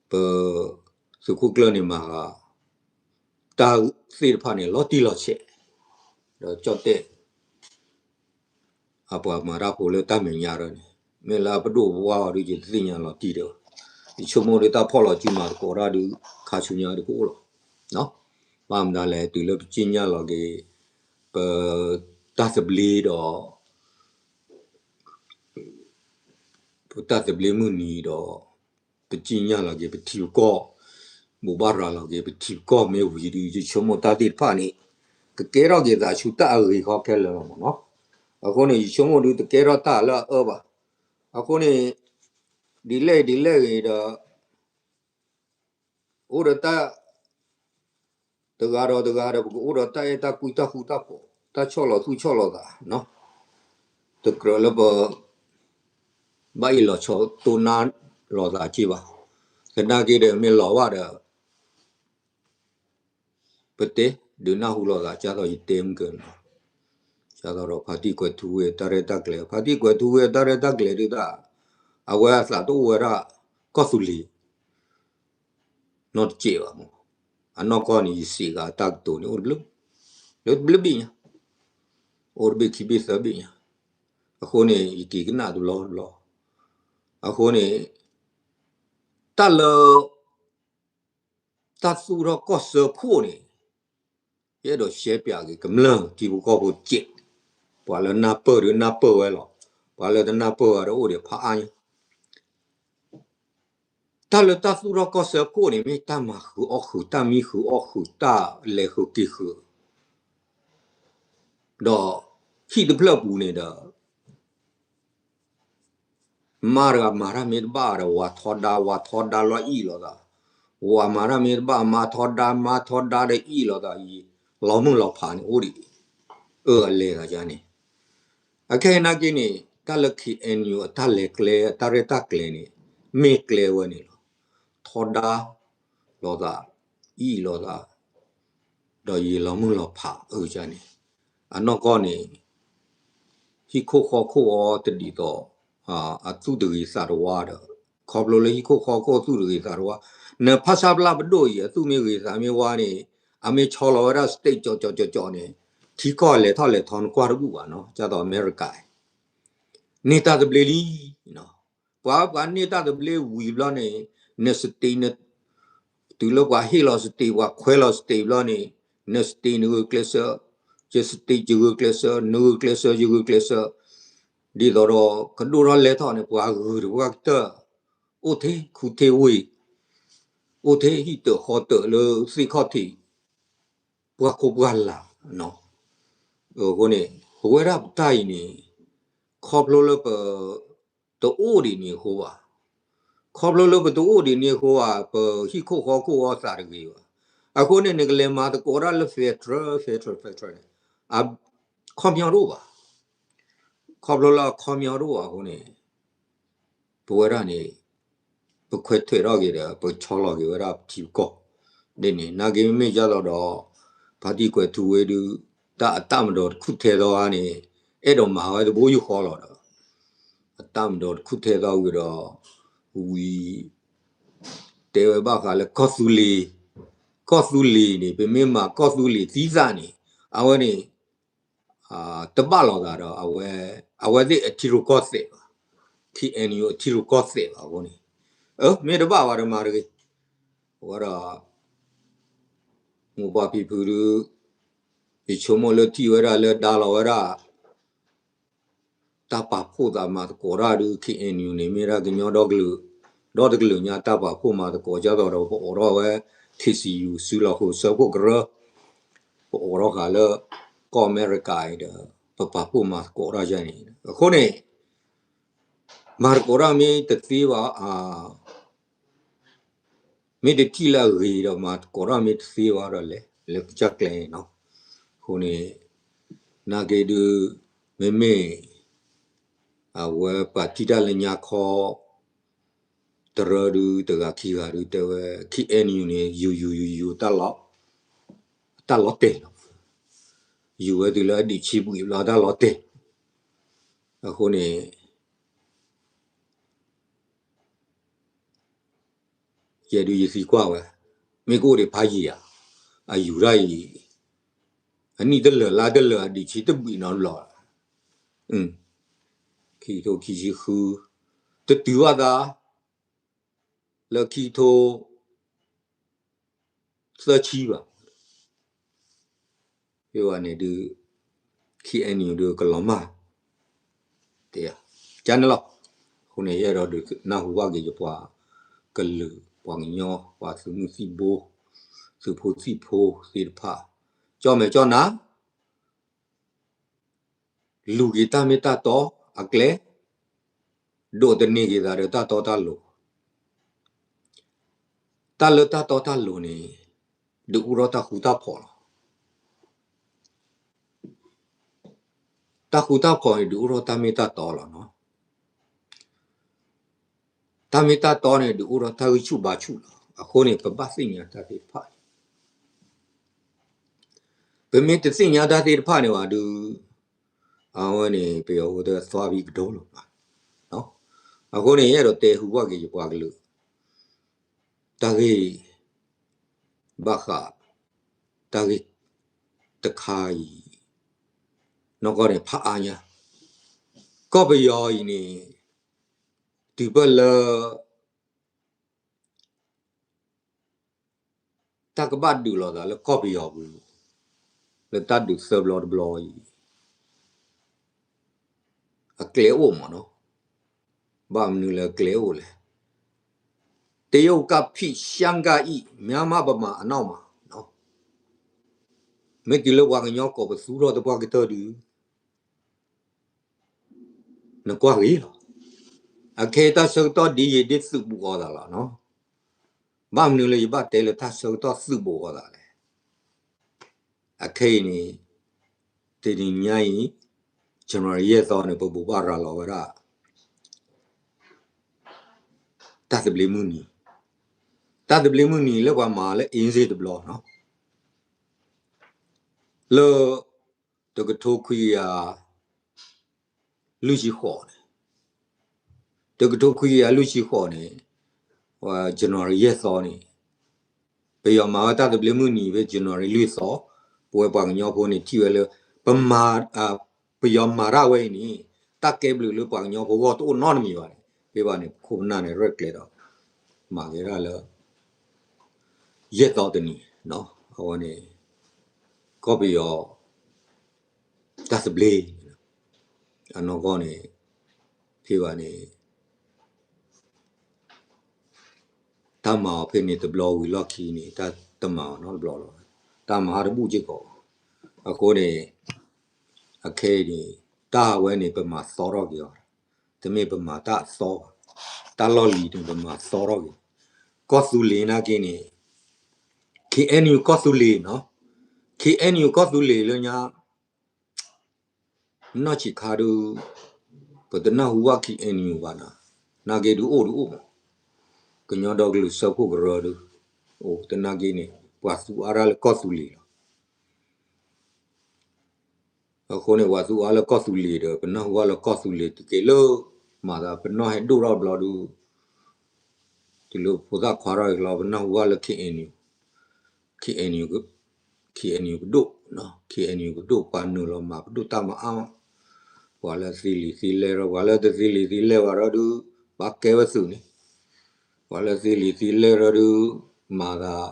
ပသုးခိၣ်ကျၢၢ်န့ၣ်မၤဂၤ တၢ်သ့ၣ်တဖၣ်န့ၣ် လီၤတံၢ်လီၤဆဲး, ဒီးကၠီၣ်တဲၣ် အပှၤမၤတၢ်ဖိလၢတၢ်မဲာ်ညါဒီးန့ၣ် မ့ၢ်လၢအပဒိၣ်ပပှၢ်အီၤဒုး ယတသ့ၣ်ညါလီၤတံၢ်ဒီး, ယဆိကမိၣ်ဒီးတၢ်ဖီၣ်လီၤစုမၤသကိးတၢ်ဒုး ခါဆူညါဒုးကအိၣ်လီၤ. ဘၣ်မတၤလဲၣ် တုၤလၢပစံၣ်ညါလီၤက့ၤ ပတၢ်သဘျ့ဒီး ပတၢ်သဘျ့မုၢ်နံၤဒီး ပစံၣ်ညါလီၤက့ၤပထံပကီၢ်, ဘိးဘၣ်ရၤလီၤက့ၤပထံပကီၢ်မ့ၢ်ဝံၤဒုး ယဆိကမိၣ်တၢ်သ့ၣ်တဖၣ်န့ၣ် ကကဲထီၣ်က့ၤသးဆူတၢ်အဂ့ၤခီခဲလၢာ်လီၤမ့ၢ်နီၤ. အဃိန့ၣ် ယဆိကမိၣ်ဒုးတကဲထီၣ်တၢ်လၢအအၢဘၣ်. အဃိန့ၣ် ဒ်လဲၣ်ဒ်လဲၣ်ဂ့ၤဒီး အိၣ်ဒီးတၢ် တဂၤဒီးတဂၤဒီး ပကအိၣ်ဒီးတၢ်အဲၣ်တၢ်ကွံတၢ်ဃူတၢ်ဖိး တၢ်ဆီၣ်လီၤသူၣ်ဆီၣ်လီၤသး, တကြၢးလၢပ ဘၣ်အ့ၣ်လိာ်ဆိးတိၢ်နါလိာ်သးက့ဘၣ်. သနာ်က့ဒီး မ့ၢ်လီၤဘၣ်ဒီး ပတဲ ဒုးနၢ်ဟူလိာ်သး ဒ်သိးယတဲမုၢ်ကၢလီၤ. ဒ်သိးဒီး ဖါတံၢ်ကွဲးထူဝ့ၣ်တၢ်ရဲၣ်တၢ်ကျဲၤ, ဖါတံၢ်ကွဲးထူဝ့ၣ်တၢ်ရဲၣ်တၢ်ကျဲၤဒုးတၢ် အဝဲအသးတအိၣ်ဝဲဒၣ် ကီၢ်သူလ့ၤ နီတစဲးဘၣ်မး. အနီၢ်ကီၢ်န့ၣ် ယစံးဂ့ၤတၢ်ကတိၤန့ၣ် အိၣ်တဘျုး လၢတဘျုးဘ့ၣ်ညါ, အိၣ်တဘ့ၣ်ခံဘ့ၣ်သၢဘ့ၣ်ညါ, အဃိန့ၣ် ယက့ၤကနၣ်တဘျီဘျီ, အဃိန့ၣ် တၢ်လၢ တၢ်သူၣ်ထီၣ်ကီၢ်စၢဖှိၣ်န့ၣ် ယအဲၣ်ဒိးရှဲပၠးက့ၤကမျၢၢ်ထံဖိကီၢ်ဖိစဲး, ပှၤလၢနၢ်ပၢၢ်ဒီးနၢ်ပၢၢ်ဝဲလီၤ, ပှၤလၢတနၢ်ပၢၢ်ဝဲဒီးအိၣ်ဒံးဖးအါညါ တၢ်လၢတၢ်သူၣ်ထီၣ်ကီၢ်စၢဖှိၣ်န့ၣ် မ့ၢ်တၢ်မၤဃုာ်အီၣ်ဃုာ် တၢ်မံဃုာ်အီၣ်ဃုာ် တၢ်လဲၤဃုာ်က့ၤဃုာ် ဒီးဟံၣ်တဖျၢၣ်ပူၤန့ၣ်ဒီး မါတဂၤမၤတၢ်မ့ၢ်တဘၣ်ဒီး ဝၤထီဒါ ဝၤထီဒါလီၤအ့ၣ်လိာ်သး, ဝၤမၤတၢ်မ့ၢ်တဘၣ် မါထီဒါ မါထီဒါဒီးအ့ၣ်လိာ်သးအံၤ လီၤမုၢ်လီၤဖးန့ၣ်အိၣ်ဒံး, အၢ အလဲၤသးယါန့ၣ်, အခဲအံၤနာ်က့န့ၣ် တၢ်လၢ K N U အတၢ်လဲၤကျဲ အတၢ်ရဲၣ်တၢ်ကျဲၤန့ၣ် မ့ၢ်ကျဲဝဲန့ၣ်လီၤ. ထီဒါလိာ်သး, အ့ၣ်လိာ်သး, ဒီးယံာ်လီၤမုၢ်လီၤဖးအၢယါန့ၣ်, အနီၢ်ကီၢ်န့ၣ် ဟံၣ်ခိၣ်ဃီခိၣ်အီၤတဒ်သိး အသူၣ်တဂ့ၤသးတဝါဒီး, ခီဖျိလၢဟံၣ်ခိၣ်ဃီခိၣ်သူၣ်တဂ့ၤသးတဝါ, နဖဆပလပဒိၣ်အံၤ အသူၣ်မ့ၢ်ဂ့ၤသးမ့ၢ်ဝါန့ၣ် အမ့ၢ်ဆီလီၤဝဲဒၣ် state ကၠီကၠီကၠီကၠီန့ၣ် ထံကီၢ်လဲၤထီၣ်လဲၤထီနကွၢ်တဘူၣ်ဘၣ်နီၤ, ဒ်သိးအမဲရကၤ န့ၢ်တၢ်သဘျ့လံ. ပှၤပှၤန့ၢ်တၢ်သဘျ့ဝံၤဘျီန့ၣ် န state န တုၤလၢပှၤဟ့ၣ်လီၤ state ပှၤခွဲးလီၤ state ဘျီန့ၣ် န state နဂုာ်ကျဲးစၢး, ယ state ယဂုာ်ကျဲးစၢး, နဂုာ်ကျဲးစၢး ယဂုာ်ကျဲးစၢး, ဒ်သိးဒီး ကဒိၣ်ထီၣ်လဲၤထီၣ်န့ၣ် ပှၤဂုၤတပှၢ်ကတၢၢ်, အိၣ်ထဲခူထဲဝ့ၢ်, အိၣ်ထဲဟံၣ်တၢးဃီတၢးလၢသ့ၣ်ခီၣ်ထံး, ပှၢ်ခိၣ်ပှၢ်လၢ်, အဃိန့ၣ် ပဝဲဒၣ်ပတၢ်အံၤန့ၣ် ခီဖျိလၢပ တအိၣ်ဒံးန့ၣ်အဃိဘၣ်. ခီဖျိလၢပတအိၣ်ဒံးန့ၣ်အဃိဘၣ် ပဟံၣ်ခိၣ်ဃီခိၣ်အီၤသးတဂ့ၤဘၣ်. အဃိန့ၣ် နကလဲၤမၤသကိးတၢ်လၢ federal federal federal န့ၣ် အခီပညီတအိၣ်ဘၣ်. ခီဖျိလၢအခီပညီတအိၣ်ဘၣ်အဃိန့ၣ် ပဝဲဒၣ်န့ၣ် ပခွဲးထွဲးထီၣ်က့ၤဒီး ပဆီလီၤက့ၤဝဲဒၣ်ပထံပကီၢ် ဒ်န့ၣ် နာ်က့မ့မ့ၢ်ဒ်သိးဒီး ဖါတံၢ်ကွဲးထူဝ့ဒုး တၢ်အတၢ်မၤဒီးတခူၣ်ထဲသီဧါန့ၣ် အဲၣ်ဒိးမၤဝဲတဘိယူၢ်ဃီလီၤဒီး အတၢ်မၤဒီးတခူၣ်ထဲသီဝံၤဒီး ဝံၤ တဲဝဲဘၣ်ဃးလၢကီၢ်သူလ့ၤ, ကီၢ်သူလ့ၤန့ၣ် ပမ့ၢ်မၤကီၢ်သူလ့ၤသံသးန့ၣ် အဝဲန့ၣ် တဘၣ်လိာ်သးဒီး အဝဲသ့ၣ်အထံရူၢ်ကီၢ်သဲးဘၣ်, K N U အထံရူၢ်ကီၢ်သဲးဘၣ်အဃိန့ၣ် အၢ မ့ၢ်တဘၣ်ဘၣ်ဒီးမၤတဂ့ၤ. အဝဲဒီး မိၢ်ပၢ်ဖံဖုဒုး ယဆိကမိၣ်လၢထံၣ်ဝဲဒၣ်လၢဒါလီၤဝဲဒၣ် တၢ်ပာ်ဖှိၣ်သးမၤသကိးတၢ်ဒုး K N U န့ၣ် မ့ၢ်ဒၣ်ကညီဒီကလုာ် ဒီတကလုာ်ညါတၢ်ပာ်ဖှိၣ်မၤသကိး ဒ်သိးဒီးပအိးထီၣ်ဝဲ K C U စုလီၤဃုာ်စၢဖှိၣ်ကရၢ ပအိးထီၣ်ဃာ်လၢ ကီၢ်အမဲရကၤအံၤဒီး ပပာ်ဖှိၣ်မၤသကိးတၢ်ယါန့ၣ် အဃိန့ၣ် မၤသကိးတၢ်မ့ၢ်တသ့ဘၣ် မ့ၢ်တထံၣ်လၢအဂ့ၤဒီး မၤသကိးတၢ်မ့ၢ်တသ့ဘၣ်ဒီးလဲၤ လဲၤကစၢ်ကျဲနီၤ. အဃိန့ၣ် နာ်က့ဒုး မ့မ့ၢ် အဝဲပှၤထံၣ်တၢ်လၢညါခီ တရၢဒုး တဂၤခံဂၤဒုးတဲဝဲ K N U န့ၣ် ယူၤယူၤယူၤယူၤ တၢ်လီၤတဲာ်လီၤ. ယူၤဝဲတုၤလၢအဒံးဆံးဘှံးဘျီ တၢ်လီၤတဲာ်. အဃိန့ၣ် ယဲဒုးယသံကွၢ်ဝဲ, မ့ၢ်ကအိၣ်ဒံးဖးယံာ်ဧါ, အယူၤတၢ်အံၤ အနံၣ်တလၢာ်လါတလၢာ် အဒံးဆံးတဘှံးနီတဘျီ, ခံကထိခံဆံဃု, တတုၤဘၣ်သး လၢခံကထိ သၢဆံဘၣ်. ဖဲဘၣ်န့ၣ်ဒုး K N U ဒုးကလီၤမၢ် တဲယၤ ကန့ၣ်လီၤ. အဃိန့ၣ် ယအဲၣ်ဒိးဒုးနၢ်ဟူဘၣ်က့ၤယပှၤကလုာ် ပှၤကညီ ပှၤသုးမုၢ်သံၣ်ဘိ သုးဖိသံၣ်ဖိသ့ၣ်တဖၣ် ကၠီၣ်မဲာ်ကၠီၣ်နါ လူၤက့ၤတၢ်မ့ၢ်တၢ်တီအကျဲ, ဒိးသန့ၤက့ၤသးဒီးတၢ်တီတၢ်လိၤ. တၢ်လၢတၢ်တီတၢ်လိၤန့ၣ် ဒုးအိၣ်ထီၣ်တၢ်ဃူတၢ်ဖိးလီၤ. တၢ်ဃူတၢ်ဖိးန့ၣ် ဒုးအိၣ်ထီၣ်တၢ်မ့ၢ်တၢ်တီလီၤနီၤ. တၢ်မ့ၢ်တၢ်တီန့ၣ် ဒုးအိၣ်ထီၣ်တၢ်ဂံၢ်ဆူၣ်ဘါဆူၣ်လီၤ. အဃိန့ၣ် ပဘၣ်သ့ၣ်ညါတၢ်သ့ၣ်တဖၣ်န့ၣ် ပမ့ၢ်တသ့ၣ်ညါတၢ်သ့ၣ်တဖၣ်န့ၣ်ဘၣ်ဒုး အဝဲန့ၣ် ပယီၤဖိတသွါဘံကဒိလီၤဘၣ်. အဃိန့ၣ် ယအဲၣ်ဒိးတဲဟူဘၣ်က့ၤယပှၤကလုာ် တၢ်ဂ့ၢ် ဘၣ်ဃး တၢ်ဂ့ၢ်တခါအံၤ နီၢ်ကီၢ်န့ၣ် ဖးအါညါ, က ကီၢ်ပယီၤအံၤန့ၣ် တုၤဖဲလၢ တၢ်ကဘၣ်ဒုးလိာ်သးလၢကီၢ်ပယီၤပူၤ လၢတၢ်ဒုးသၢဘျီတဘျီအံၤ အကျဲအိၣ်မးနီၤ. ဘၣ်မနုၤလၢအကျဲအိၣ်လဲၣ်. တရုတ်ကဖိရှမ်းကအိ မြန်မာဗမာအနောက်မှာ မ့ၢ်တုၤလၢပှၤကညီကိးပသူထီၣ်သပှၢ်ကတၢၢ်ဒုး နကွၢ်ဂ့ၤလီၤ. အခဲအံၤတၢ်ဆၢကတီၢ်ဒ်ယဒ်သုးဘူးအီၤသးလီၤနီၤ. ဘၣ်မနုၤလၢယဘၣ်တဲလၢတၢ်ဆၢကတီၢ်သုးဘူးအီၤသးလဲၣ်. အခဲအံၤန့ၣ် တနံၤညါအံၤ January ယဲၢ်သီန့ၣ် ပဘူးဘၣ်ရၤလီၤဝဲဒၣ် တၢ်သဘျ့မုၢ်နံၤ, တၢ်သဘျ့မုၢ်နံၤလၢပှၤမၤလၢ အ့စ့ၣ် တဘျီနီၤ, လၢ တကထိခွံကယၤ လွံၢ်ဆံဃိးန့ၣ်, တကထိခွံကယၤလွံၢ်ဆံဃိးန့ၣ်, January ယဲၢ်သီန့ၣ်, ပယီၤမၤဝဲတၢ်သဘျ့မုၢ်နံၤဖဲ January လွံၢ်သီ, ပဝဲပှၤကညီဖိန့ၣ်ထံၣ်ဝဲလၢ ပမၤ ပယီၤမၤတၢ်ဝဲအံၤန့ၣ် တၢ်ကဲဘျုးလၢပှၤကညီဖိဂီၢ်တအိၣ်နီတမံၤဘၣ်န့ၣ်, ဖဲဘၣ်န့ၣ် ပခိၣ်ပနၢ်န့ၣ် ရဲၣ်ကျဲၤဒီး မၤက့ၤဒၣ်လၢ ယဲၢ်သီတနံၤ, အဝဲန့ၣ် ကီၢ်ပယီၤ တၢ်သဘျ့ အနီၢ်ကီၢ်န့ၣ် ဖဲဘၣ်န့ၣ် တၢ်မၤအီၤဖဲန့ၣ်တဘျီဝံၤလီၢ်ခံန့ၣ် တၢ်တမၤအီၤနီတဘျီလီၤ. တၢ်မၤဟးတဘူၣ်စ့ၢ်ကီး, အဃိန့ၣ် အခဲအံၤန့ၣ် တၢ်ဝဲန့ၣ် ပမၤသီထီၣ်က့ၤအီၤ, တမ့ၢ်ပမၤတၢ်အသီဘၣ်, တၢ်လီၢ်လံၤန့ၣ် ပမၤသီထီၣ်က့ၤ, ကီၢ်သူလ့ၤနာ်က့န့ၣ် KNU ကီၢ်သူလ့ၤနီၤ, KNU ကီၢ်သူလ့ၤလၢညါ နီၢ်ဆံးခါဒုး ပတနၢ်ဟူဘၣ် KNU ဘၣ်နၤ, နာ်က့ဒုးအိၣ်ဒုးအိၣ်မး, ကညီဒီကလုာ်စၢဖှိၣ်ကရၢဒုး အိၣ်တနာ်က့န့ၣ် ပှၤသူအါဒၣ်လၢကီၢ်သူလ့ၤလီၤ. အဃိန့ၣ် ပှၤသူအါလၢကီၢ်သူလ့ၤဒီး ပနၢ်ဟူဘၣ်လၢကီၢ်သူလ့ၤတက့ၢ်လၢ မၤသးပနီၣ်ဟဲဒိၣ်ထီၣ်ဘျီဒုး တုၤလၢဖိသၣ်ခွါထီၣ်အံၤလီၤ ပနၢ်ဟူဘၣ်လၢ KNU, KNU, KNU ကဒိၣ်, KNU ကဒိၣ် ပှၤနုာ်လီၤမၤပဒိၣ်တၢ်မၤအါမး, ပှၤလၢသ့လံာ်သ့လဲၢ်ထီၣ် ပှၤလၢတသ့လံာ်သ့လဲၢ်ဘၣ်ထီၣ်ဒုး ဘၣ်ကဲဝဲသုးန့ၣ်, ပှၤလၢသ့လံာ်သ့လဲၢ်ထီၣ်ဒုး မၤသး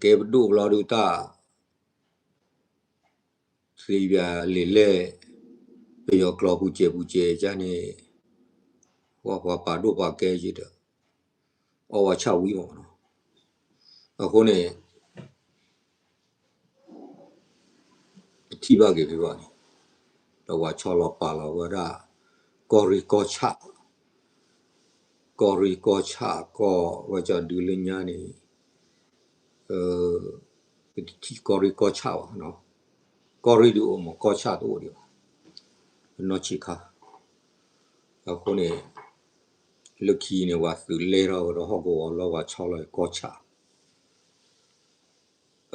ကဲပဒိၣ်ဘျီဒုးတၢ် သ့ယၤလံာ်လဲၢ် ပယီၤကျိာ်ပူၤစဲးပူၤစဲးကန့ၣ် ပှၤပှၤပာ်ဒိၣ်ပှၤကဲယံၤဒီး အီၣ်ဝဲဆၣ်ဝံၤမးနီၤ. အဃိန့ၣ် ပထံၣ်ဘၣ်က့ၤဖဲဘၣ်န့ၣ် ဒီးပှၤဆီလီၤပာ်လီၤဝဲဒၣ် ကီၢ်ရ့ၣ်ကီၢ်ဆၣ် ကီၢ်ရ့ၣ်ကီၢ်ဆၣ်ကီၢ်ဝဲကီၢ်ဒုးလၢညါန့ၣ် ပတထံၣ်ကီၢ်ရ့ၣ်ကီၢ်ဆၣ်ဘၣ်နီၤ, ကီၢ်ရ့ၣ်ဒုးအိၣ်မး ကီၢ်ဆၣ်တအိၣ်ဒံးဘၣ်, ပနီၢ်ဆံးခါ, အဃိန့ၣ် လၢခံန့ၣ် ပှၤသုးလဲၤထီၣ်ကဒီးဟီၣ်ကဝီၤလီၤ ပှၤဆီလီၤကီၢ်ဆၣ်,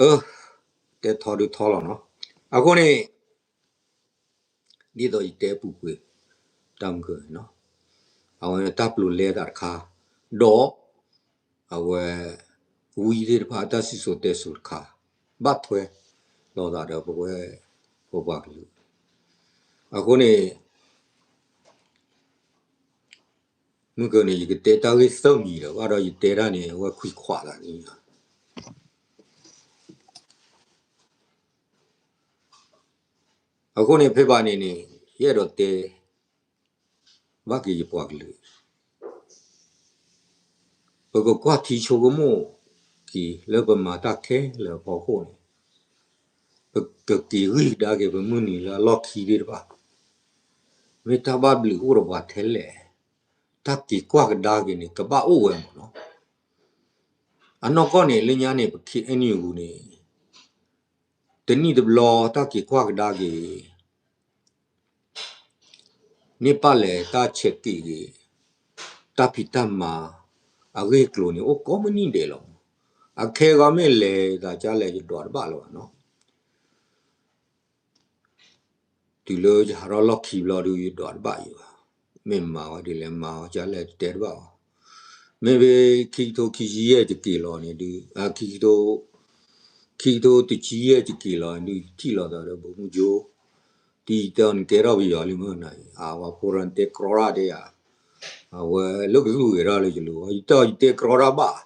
အၢ တဲထီဒုးထီလီၤနီၤ, အဃိန့ၣ် ဒ်သိးယတဲပူၤကွံာ် တၢ်မုၢ်ကၢၢ်န့ၣ်နီၤ, အဝဲတၢ်ပျိၤလဲသးတခါ, ဒီး အဝဲ ဝံသ့ၣ်တဖၣ်အတၢ်စံၣ်စိၤတဲစိၤတခါ, ဘၣ်ထွဲလိာ်သးဒီးပဝဲ ပပှၤကလုာ်, အဃိန့ၣ် မုၢ်ကၢၢ်န့ၣ် ယကတဲတၢ်ဂ့ၢ်သၢမံၤဒီး ဘၣ်ဒီးယတဲတၢ်န့ၣ် အဝဲခွံခွးသးန့ၣ်လီၤ. အဃိန့ၣ် ဖဲဘၣ်န့ၣ်န့ၣ် ယအဲၣ်ဒိးတဲ ဘၣ်က့ၤယပှၤကလုာ်, ပကကွၢ်ထံဆိကမိၣ်က့ၤ လၢပမၤတၢ်ခဲလၢာ်အဖီခိၣ်န့ၣ်, ပကက့ၤဂံၢ်ကဒါက့ၤ ပမုၢ်နံၤလၢအလီၢ်ခံသ့ၣ်တဖၣ်, မ့ၢ်တၢ်ဘၣ်ဘျုးအိၣ်ဒီးပှၤထဲလဲၣ်, တၢ်က့ၤကွၢ်ကဒါက့ၤန့ၣ် ကဘၣ်အိၣ်ဝဲမးနီၤ. အနီၢ်ကီၢ်န့ၣ် လၢညါန့ၣ် ပ KNU န့ၣ် တနံၣ်တဘျီ တၢ်က့ၤကွၢ်ကဒါက့ၤ န့ၢ်ပာ်လဲၤတၢ်ဆဲးက့ၤက့ၤ တၢ်ဖံးတၢ်မၤ အဂ့ၢ်အကျိၤန့ၣ် အိၣ်ကိးမုၢ်နံၤဒဲးလီၤ. အခဲဂီၤမ့ၢ်လဲၤသးဒ်လဲၣ်ယဒွးတဘၣ်လၢၤဘၣ်နီၤ. တုၤလၢယဟးထီၣ်လီၢ်ခံဘျီဒုး ယဒွးတဘၣ်ယံၤဘၣ်. မ့ၢ်မၤဝဲဒ်လဲၣ်မၤဝဲဒ်လဲၣ်တတဲတဘၣ်ဘၣ်. မ့ၢ်ဖဲခံကထိခံဆံယဲၢ်ယက့ၤလီၤန့ၣ်ဒုး ခံကထိ ခံကထိတဆံယဲၢ်ယက့ၤလီၤန့ၣ်ဒုး ယထံၣ်လိာ်သးဒီး ဗိုလ်မှူးချုပ် တံၤတဲအီၤနကဲထီၣ်ပယီၤလံမ့ၢ်နၤအံၤ အဝဲဖိရၣ်တဲကြီတၢ်ဒဲးဧါ, အဝဲလၢကသူၣ်ဂဲၤထီၣ်လၢယလိၤ ယတဲအီၤယတဲကြီတၢ်ဘၣ်,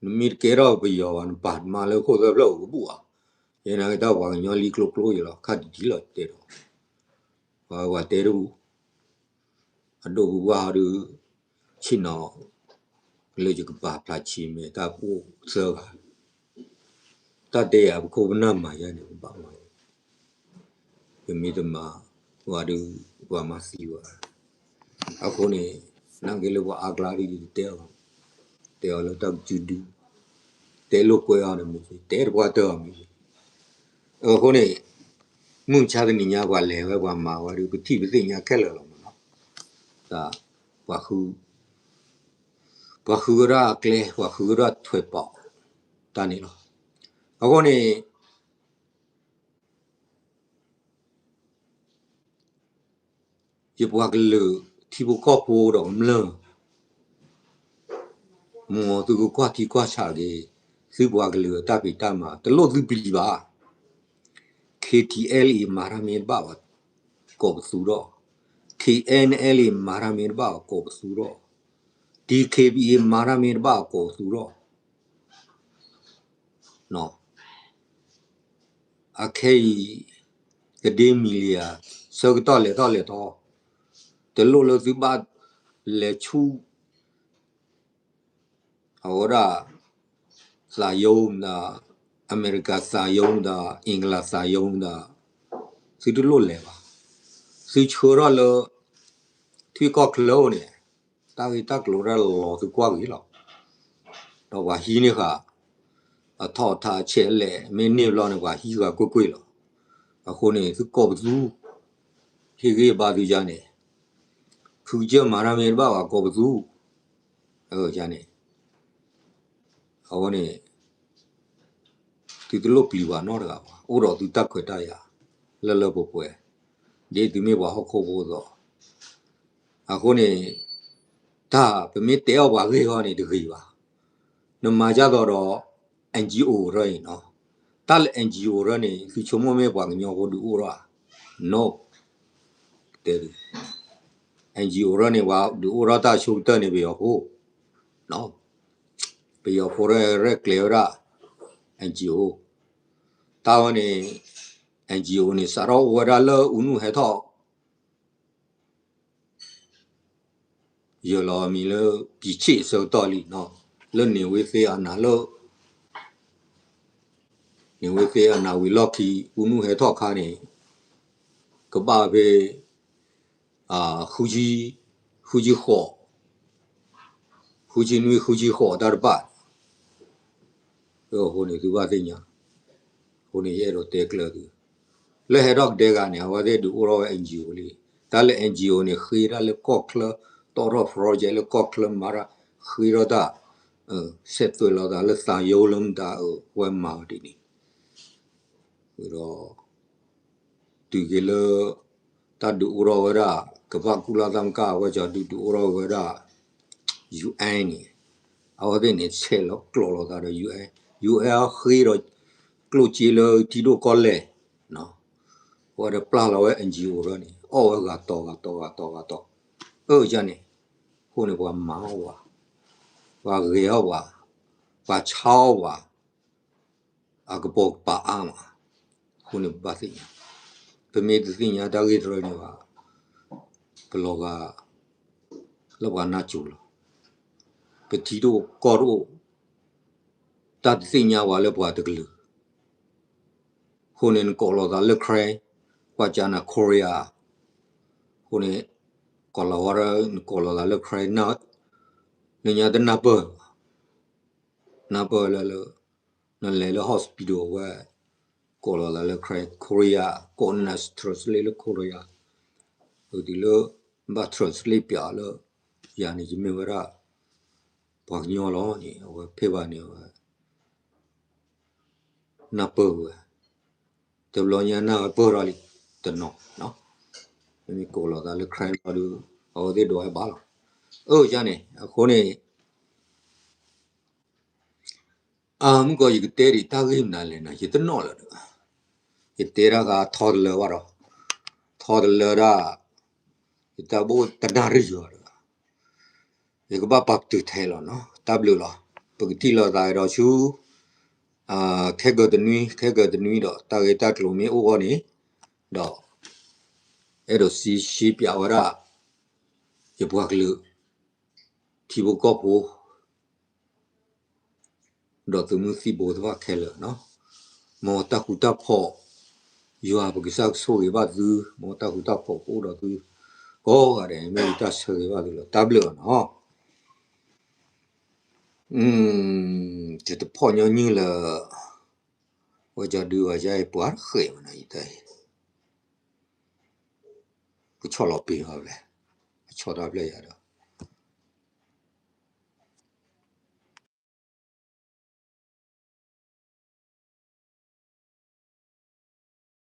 နမ့ၢ်တကဲထီၣ်ပယီၤဘၣ် နပာ်တမါလၢခိၣ်သၢဖျၢၣ်အိၣ်ကဘူၣ်ဧါ, ယဲနာ်က့တၢ်ပှၤကညီလံကျိကျိယလီၤ ခါတံၢ်တံၢ်လီၤတဲဒီး, ပှၤတဲတဘူၣ် အဒိၣ်ပူၤဘၣ်ဟီဒုး ဆ့ၣ်နီၤ လၢယကပာ်ဖျါဆံးမဲာ်တၢ်ပအိၣ်သၢဂၤ, တၢ်တဲယၤပခိၣ်ပနၢ်မၤယၤန့ၣ် ပဘၣ်မၤ, ပမ့ၢ်တမၤဝဲဒုး ပှၤမၤသံဝဲ, အဃိန့ၣ် နာ်က့လၢပှၤအါကျါဒ်ယတဲအီၤ, တဲအီၤလၢတၢ်ကစုဒု တဲလိာ်ကွဲအီၤန့ၣ်မ့ၢ် တဲတပှၢ်တၢၢ်အီၤမ့ၢ်, အဃိန့ၣ် မုၢ်မဆါတနံၤညါပှၤလဲၤဝဲပှၤမၤဝဲဒုး ပထံၣ်ပသ့ၣ်ညါခဲလၢာ်လီၤမ့ၢ်နီၤ, တၢ် ပှၤဃု ပှၤဃုဝဲဒၣ်အကျဲ ပှၤဃုဝဲဒၣ်ထွဲးပီး တၢ်န့ၣ်လီၤ, အဃိန့ၣ် ယပှၤကလုာ်ထံဖိကီၢ်ဖိဒီးကမျၢၢ် မ်သုကကွၢ်ထံကွၢ်ဆးက့ၤ သုပှၤကလုာ်အတၢ်ဖံးတၢ်မၤ တလိၣ်သုပျံၤဘၣ်, K T L A မၤတၢ်မ့ၢ်တဘၣ်ဘၣ် ကိးပသူထီၣ်, K N L A မၤတၢ်မ့ၢ်တဘၣ်ဘၣ် ကိးပသူထီၣ်, D K B A မၤတၢ်မ့ၢ်တဘၣ်ဘၣ် ကိးပသူထီၣ် အခဲအံၤ တဒ့မံၤလံဧါ, ဆၢကတီၢ်လဲၤထီၣ်လဲၤထီ, တလိၣ်လၢသုဘၣ်လဲၤဆူၣ် အဝဲဒၣ် သးယိမတၤ, အမဲရကၤသးယိမတၤ, အ့ၣ်ကလးသးယိမတၤ, သုတလိၣ်လဲၤဘၣ်. သုဆှၢထီၣ်လၢ ထွံၣ်ကီၢ်ချၢအိၣ်န့ၣ် တၢ်ဂ့ၢ်တၢ်ကျိၤတၢ်လီၤသုကွၢ်ဂ့ၤလီၤ. ဒီးပှၤဟံးန့ၢ်ဃာ် အထီၣ်အထါအဆဲးလဲၣ် မ့ၢ်န့ၢ်ဘျီန့ၣ် ပှၤဟံးဃာ်ကွ့ၢ်ကွ့ၢ်လီၤ. အဃိန့ၣ် သုကိးပသူ ဟ့ၣ်ဂံၢ်ဘါသုယါန့ၣ် ဖုကစၢၢ်မၤတၢ်မ့ၢ်တဘၣ်ဘၣ်ကိးပသူ ယါန့ၣ် အဝဲန့ၣ် သုတလိၣ်ပျံၤပှၤနီတဂၤဘၣ်. အိၣ်ဒီးသုတၢ်ခွဲးတၢ်ယာ် လၢလၢပှဲၤပှဲၤ ဒ်သုမ့ၢ်ပှၤဟီၣ်ခိၣ်ဖိအသိး. အဃိန့ၣ် တၢ်ပမ့ၢ်တဲအီၣ်ပှၤဂ့ၢ်ဟီန့ၣ်တဂ့ၤဘၣ်. နမၤဒ်သိးဒီး N G O ရၢအံၤနီၤ. တၢ်လၢ N G O ရၢန့ၣ် သုဆိကမိၣ်မ့ၢ်ပှၤကညီဖိဒုးအိၣ်ထီၣ်ဧါ. No. တဲ N G O ရၢန့ၣ် ပှၤဒုးအိၣ်ထီၣ်တၢ်ဆိကတၢၢ်န့ၣ် ပယီၤဖိ ပယီၤဖိရဲၣ်ကျဲၤဝဲဒၣ် N G O တၢ်ဝဲန့ၣ် N G O န့ၣ် စးထီၣ်အိၣ်ဝဲဒၣ်လၢအူနုၣ်ဟဲထီၣ် ယလီၤမံၤလၢ ပံဆ့ၣ်အဆၢကတီၢ်လံနီၤ လၢန့ၣ်ဝ့သ့အနၤလၢ န့ၣ်ဝ့သ့အနၤဝံၤလီၢ်ခံ အူနုၣ်ဟဲထီၣ်ခါန့ၣ် ကဘၣ်ဖဲ ဃုဆံ ဃုဆံဃိး ဃုဆံနွံ ဃုဆံဃိးတၢ်တဖၣ် အဃိန့ၣ်သုဘၣ်သ့ၣ်ညါ အဃိန့ၣ်ယအဲၣ်ဒိးတဲကျၢၤသု လၢဟဲထီၣ်ကဒဲဂၤန့ၣ် အဝဲသ့ၣ်ဒုးအိၣ်ထီၣ်ဝဲ N G O လံ. တၢ်လၢ N G O န့ၣ် ဃ့တၢ်လၢကီၢ်ချၢ တီၣ်ထီၣ် project လၢကီၢ်ချၢမၤတၢ် ဃ့ထီၣ်တၢ် ဆဲးသွဲးလီၤသးလၢသးယိလၢမတၤ အဝဲမၤအီၤဒ်န့ၣ် ဒီး တုၤက့ၤလၢ တၢ်ဒုးအိၣ်ထီၣ်ဝဲဒၣ် ကမ္ဘာ့ကုလသမဂ္ဂ အဝဲကဒုးဒုးအိၣ်ထီၣ်ဝဲဒၣ် UN န့ၣ် အဝဲသ့ၣ်န့ၣ် ဆဲးလီၤကျိးလိာ်သးဒီး UN, UN အဃ့ဒီး ကျိၣ်စ့လၢထံဒိၣ်ကီၢ်လဲၢ် အဝဲဒီးပျၢ်လီၤဝဲ N G O ဒီးန့ၣ် အီၣ်ဝဲဂၤတီၤဂၤတီၤဂၤတီၤဂၤတီၤ အၢယၤန့ၣ် အဃိန့ၣ်ပှၤမၤအီၣ်ဝဲ ပှၤဂဲၤအီၣ်ဝဲ ပှၤဆါအီၣ်ဝဲ အကပိာ်ကပၤအါမး, အဃိန့ၣ်ပဘၣ်သ့ၣ်ညါ, ပမ့ၢ်တသ့ၣ်ညါတၢ်ဂ့ၢ်တရၢန့ၣ်ဘၣ်, ပလီၤဂာ် လၢပှၤနၢ်စိၤလီၤ. ပထံတအိၣ်ကီၢ်တအိၣ်, တၢ်တသ့ၣ်ညါပှၤလၢပှၤတကလုာ်, အဃိန့ၣ်နကိးလီၤသးလၢ Karen, ကွၢ်ကၢနၤ Korea, အဃိန့ၣ် ကိးလီၤဝဲ နကိးလီၤသးလၢ Karen နညါတနၢ်ပၢၢ်ဘၣ်, နၢ်ပၢၢ်လၢ နလဲၤလၢ hospital ဝဲ ကိးလီၤသးလၢ Korea, ကိးနၤ translate လၢ Korea, တုၤလၢ ဘၣ် translate ပျးလၢ ယၤန့ၣ် ယမ့ၢ်ဝဲဒၣ် ပှၤကညီလီၤန့ၣ် အဝဲဖဲဘၣ်န့ၣ် အဝဲ နၢ်ပၢၢ်ဝဲ, တဘျီညါနၢ်ပၢၢ်ထီၣ်လံ တနီၤ, မ့မ့ၢ်ကိးလီၤသးလၢ Karen လီၤဒီး အဝဲသ့ၣ်ဒိးဝဲဘၣ်လီၤ. အၢ ယၤန့ၣ် အဃိန့ၣ် အမုၢ်ကီး ယကတဲဒံးတၢ်ဂ့ၢ်မနုၤလဲၣ်န့ၣ် ယတနီၣ်လၢၤဒီး, ယတဲတၢ်ဂၤထီတလၢဘၣ်ဒီး, ခီတလၢဒၣ် ယတၢ်ဘၣ်အိၣ်တနၣ်ရံၣ်ယီၤဒီး ယကဘၣ်ပာ်ပတုာ်ထဲလီၤနီၤ. တၢ်ဘျုးလီၤ. ပကထံၣ်လိာ်သးဒီးဆူ ခဲကၢၤတနွံ ခဲကၢၤတနွံဒီး တၢ်ဂ့ၢ်တၢ်ကျိၤမ့ၢ်အိၣ်အဂီၢ်န့ၣ် ဒီး အဲၣ်ဒိးစံးရှင်းပြဝဲဒၣ် ယပှၤကလုာ် ထံဖိကီၢ်ဖိ ဒီးသုးမုၢ်သံၣ်ဘိသ့ၣ်တဖၣ်ခဲလၢာ်နီၤ, မ်တၢ်ဃူတၢ်ဖိး ယွၤပကစၢ်ကဆိၣ်ဂ့ၤဘၣ်သု, မ်တၢ်ဃူတၢ်ဖိးကအိၣ်ဒီးသု ကိးဂၤဒဲး မ့ၢ်ယတၢ်ဆၢဂ့ၤဘၣ်သုလီၤ. တၢ်ဘျုးအီၤနီၤ. ယတဖိးညီနုၢ်လၢ ဝဲကၠီဒုးဝဲယါအံၤ ပှၤတဃဲးမနီၤ ယတဲအံၤ ကဆီၣ်လီၤပ့ၤအီၤဖျဲၣ်, အဆီၣ်တၢ်ဖျဲၣ်ယၤဒီး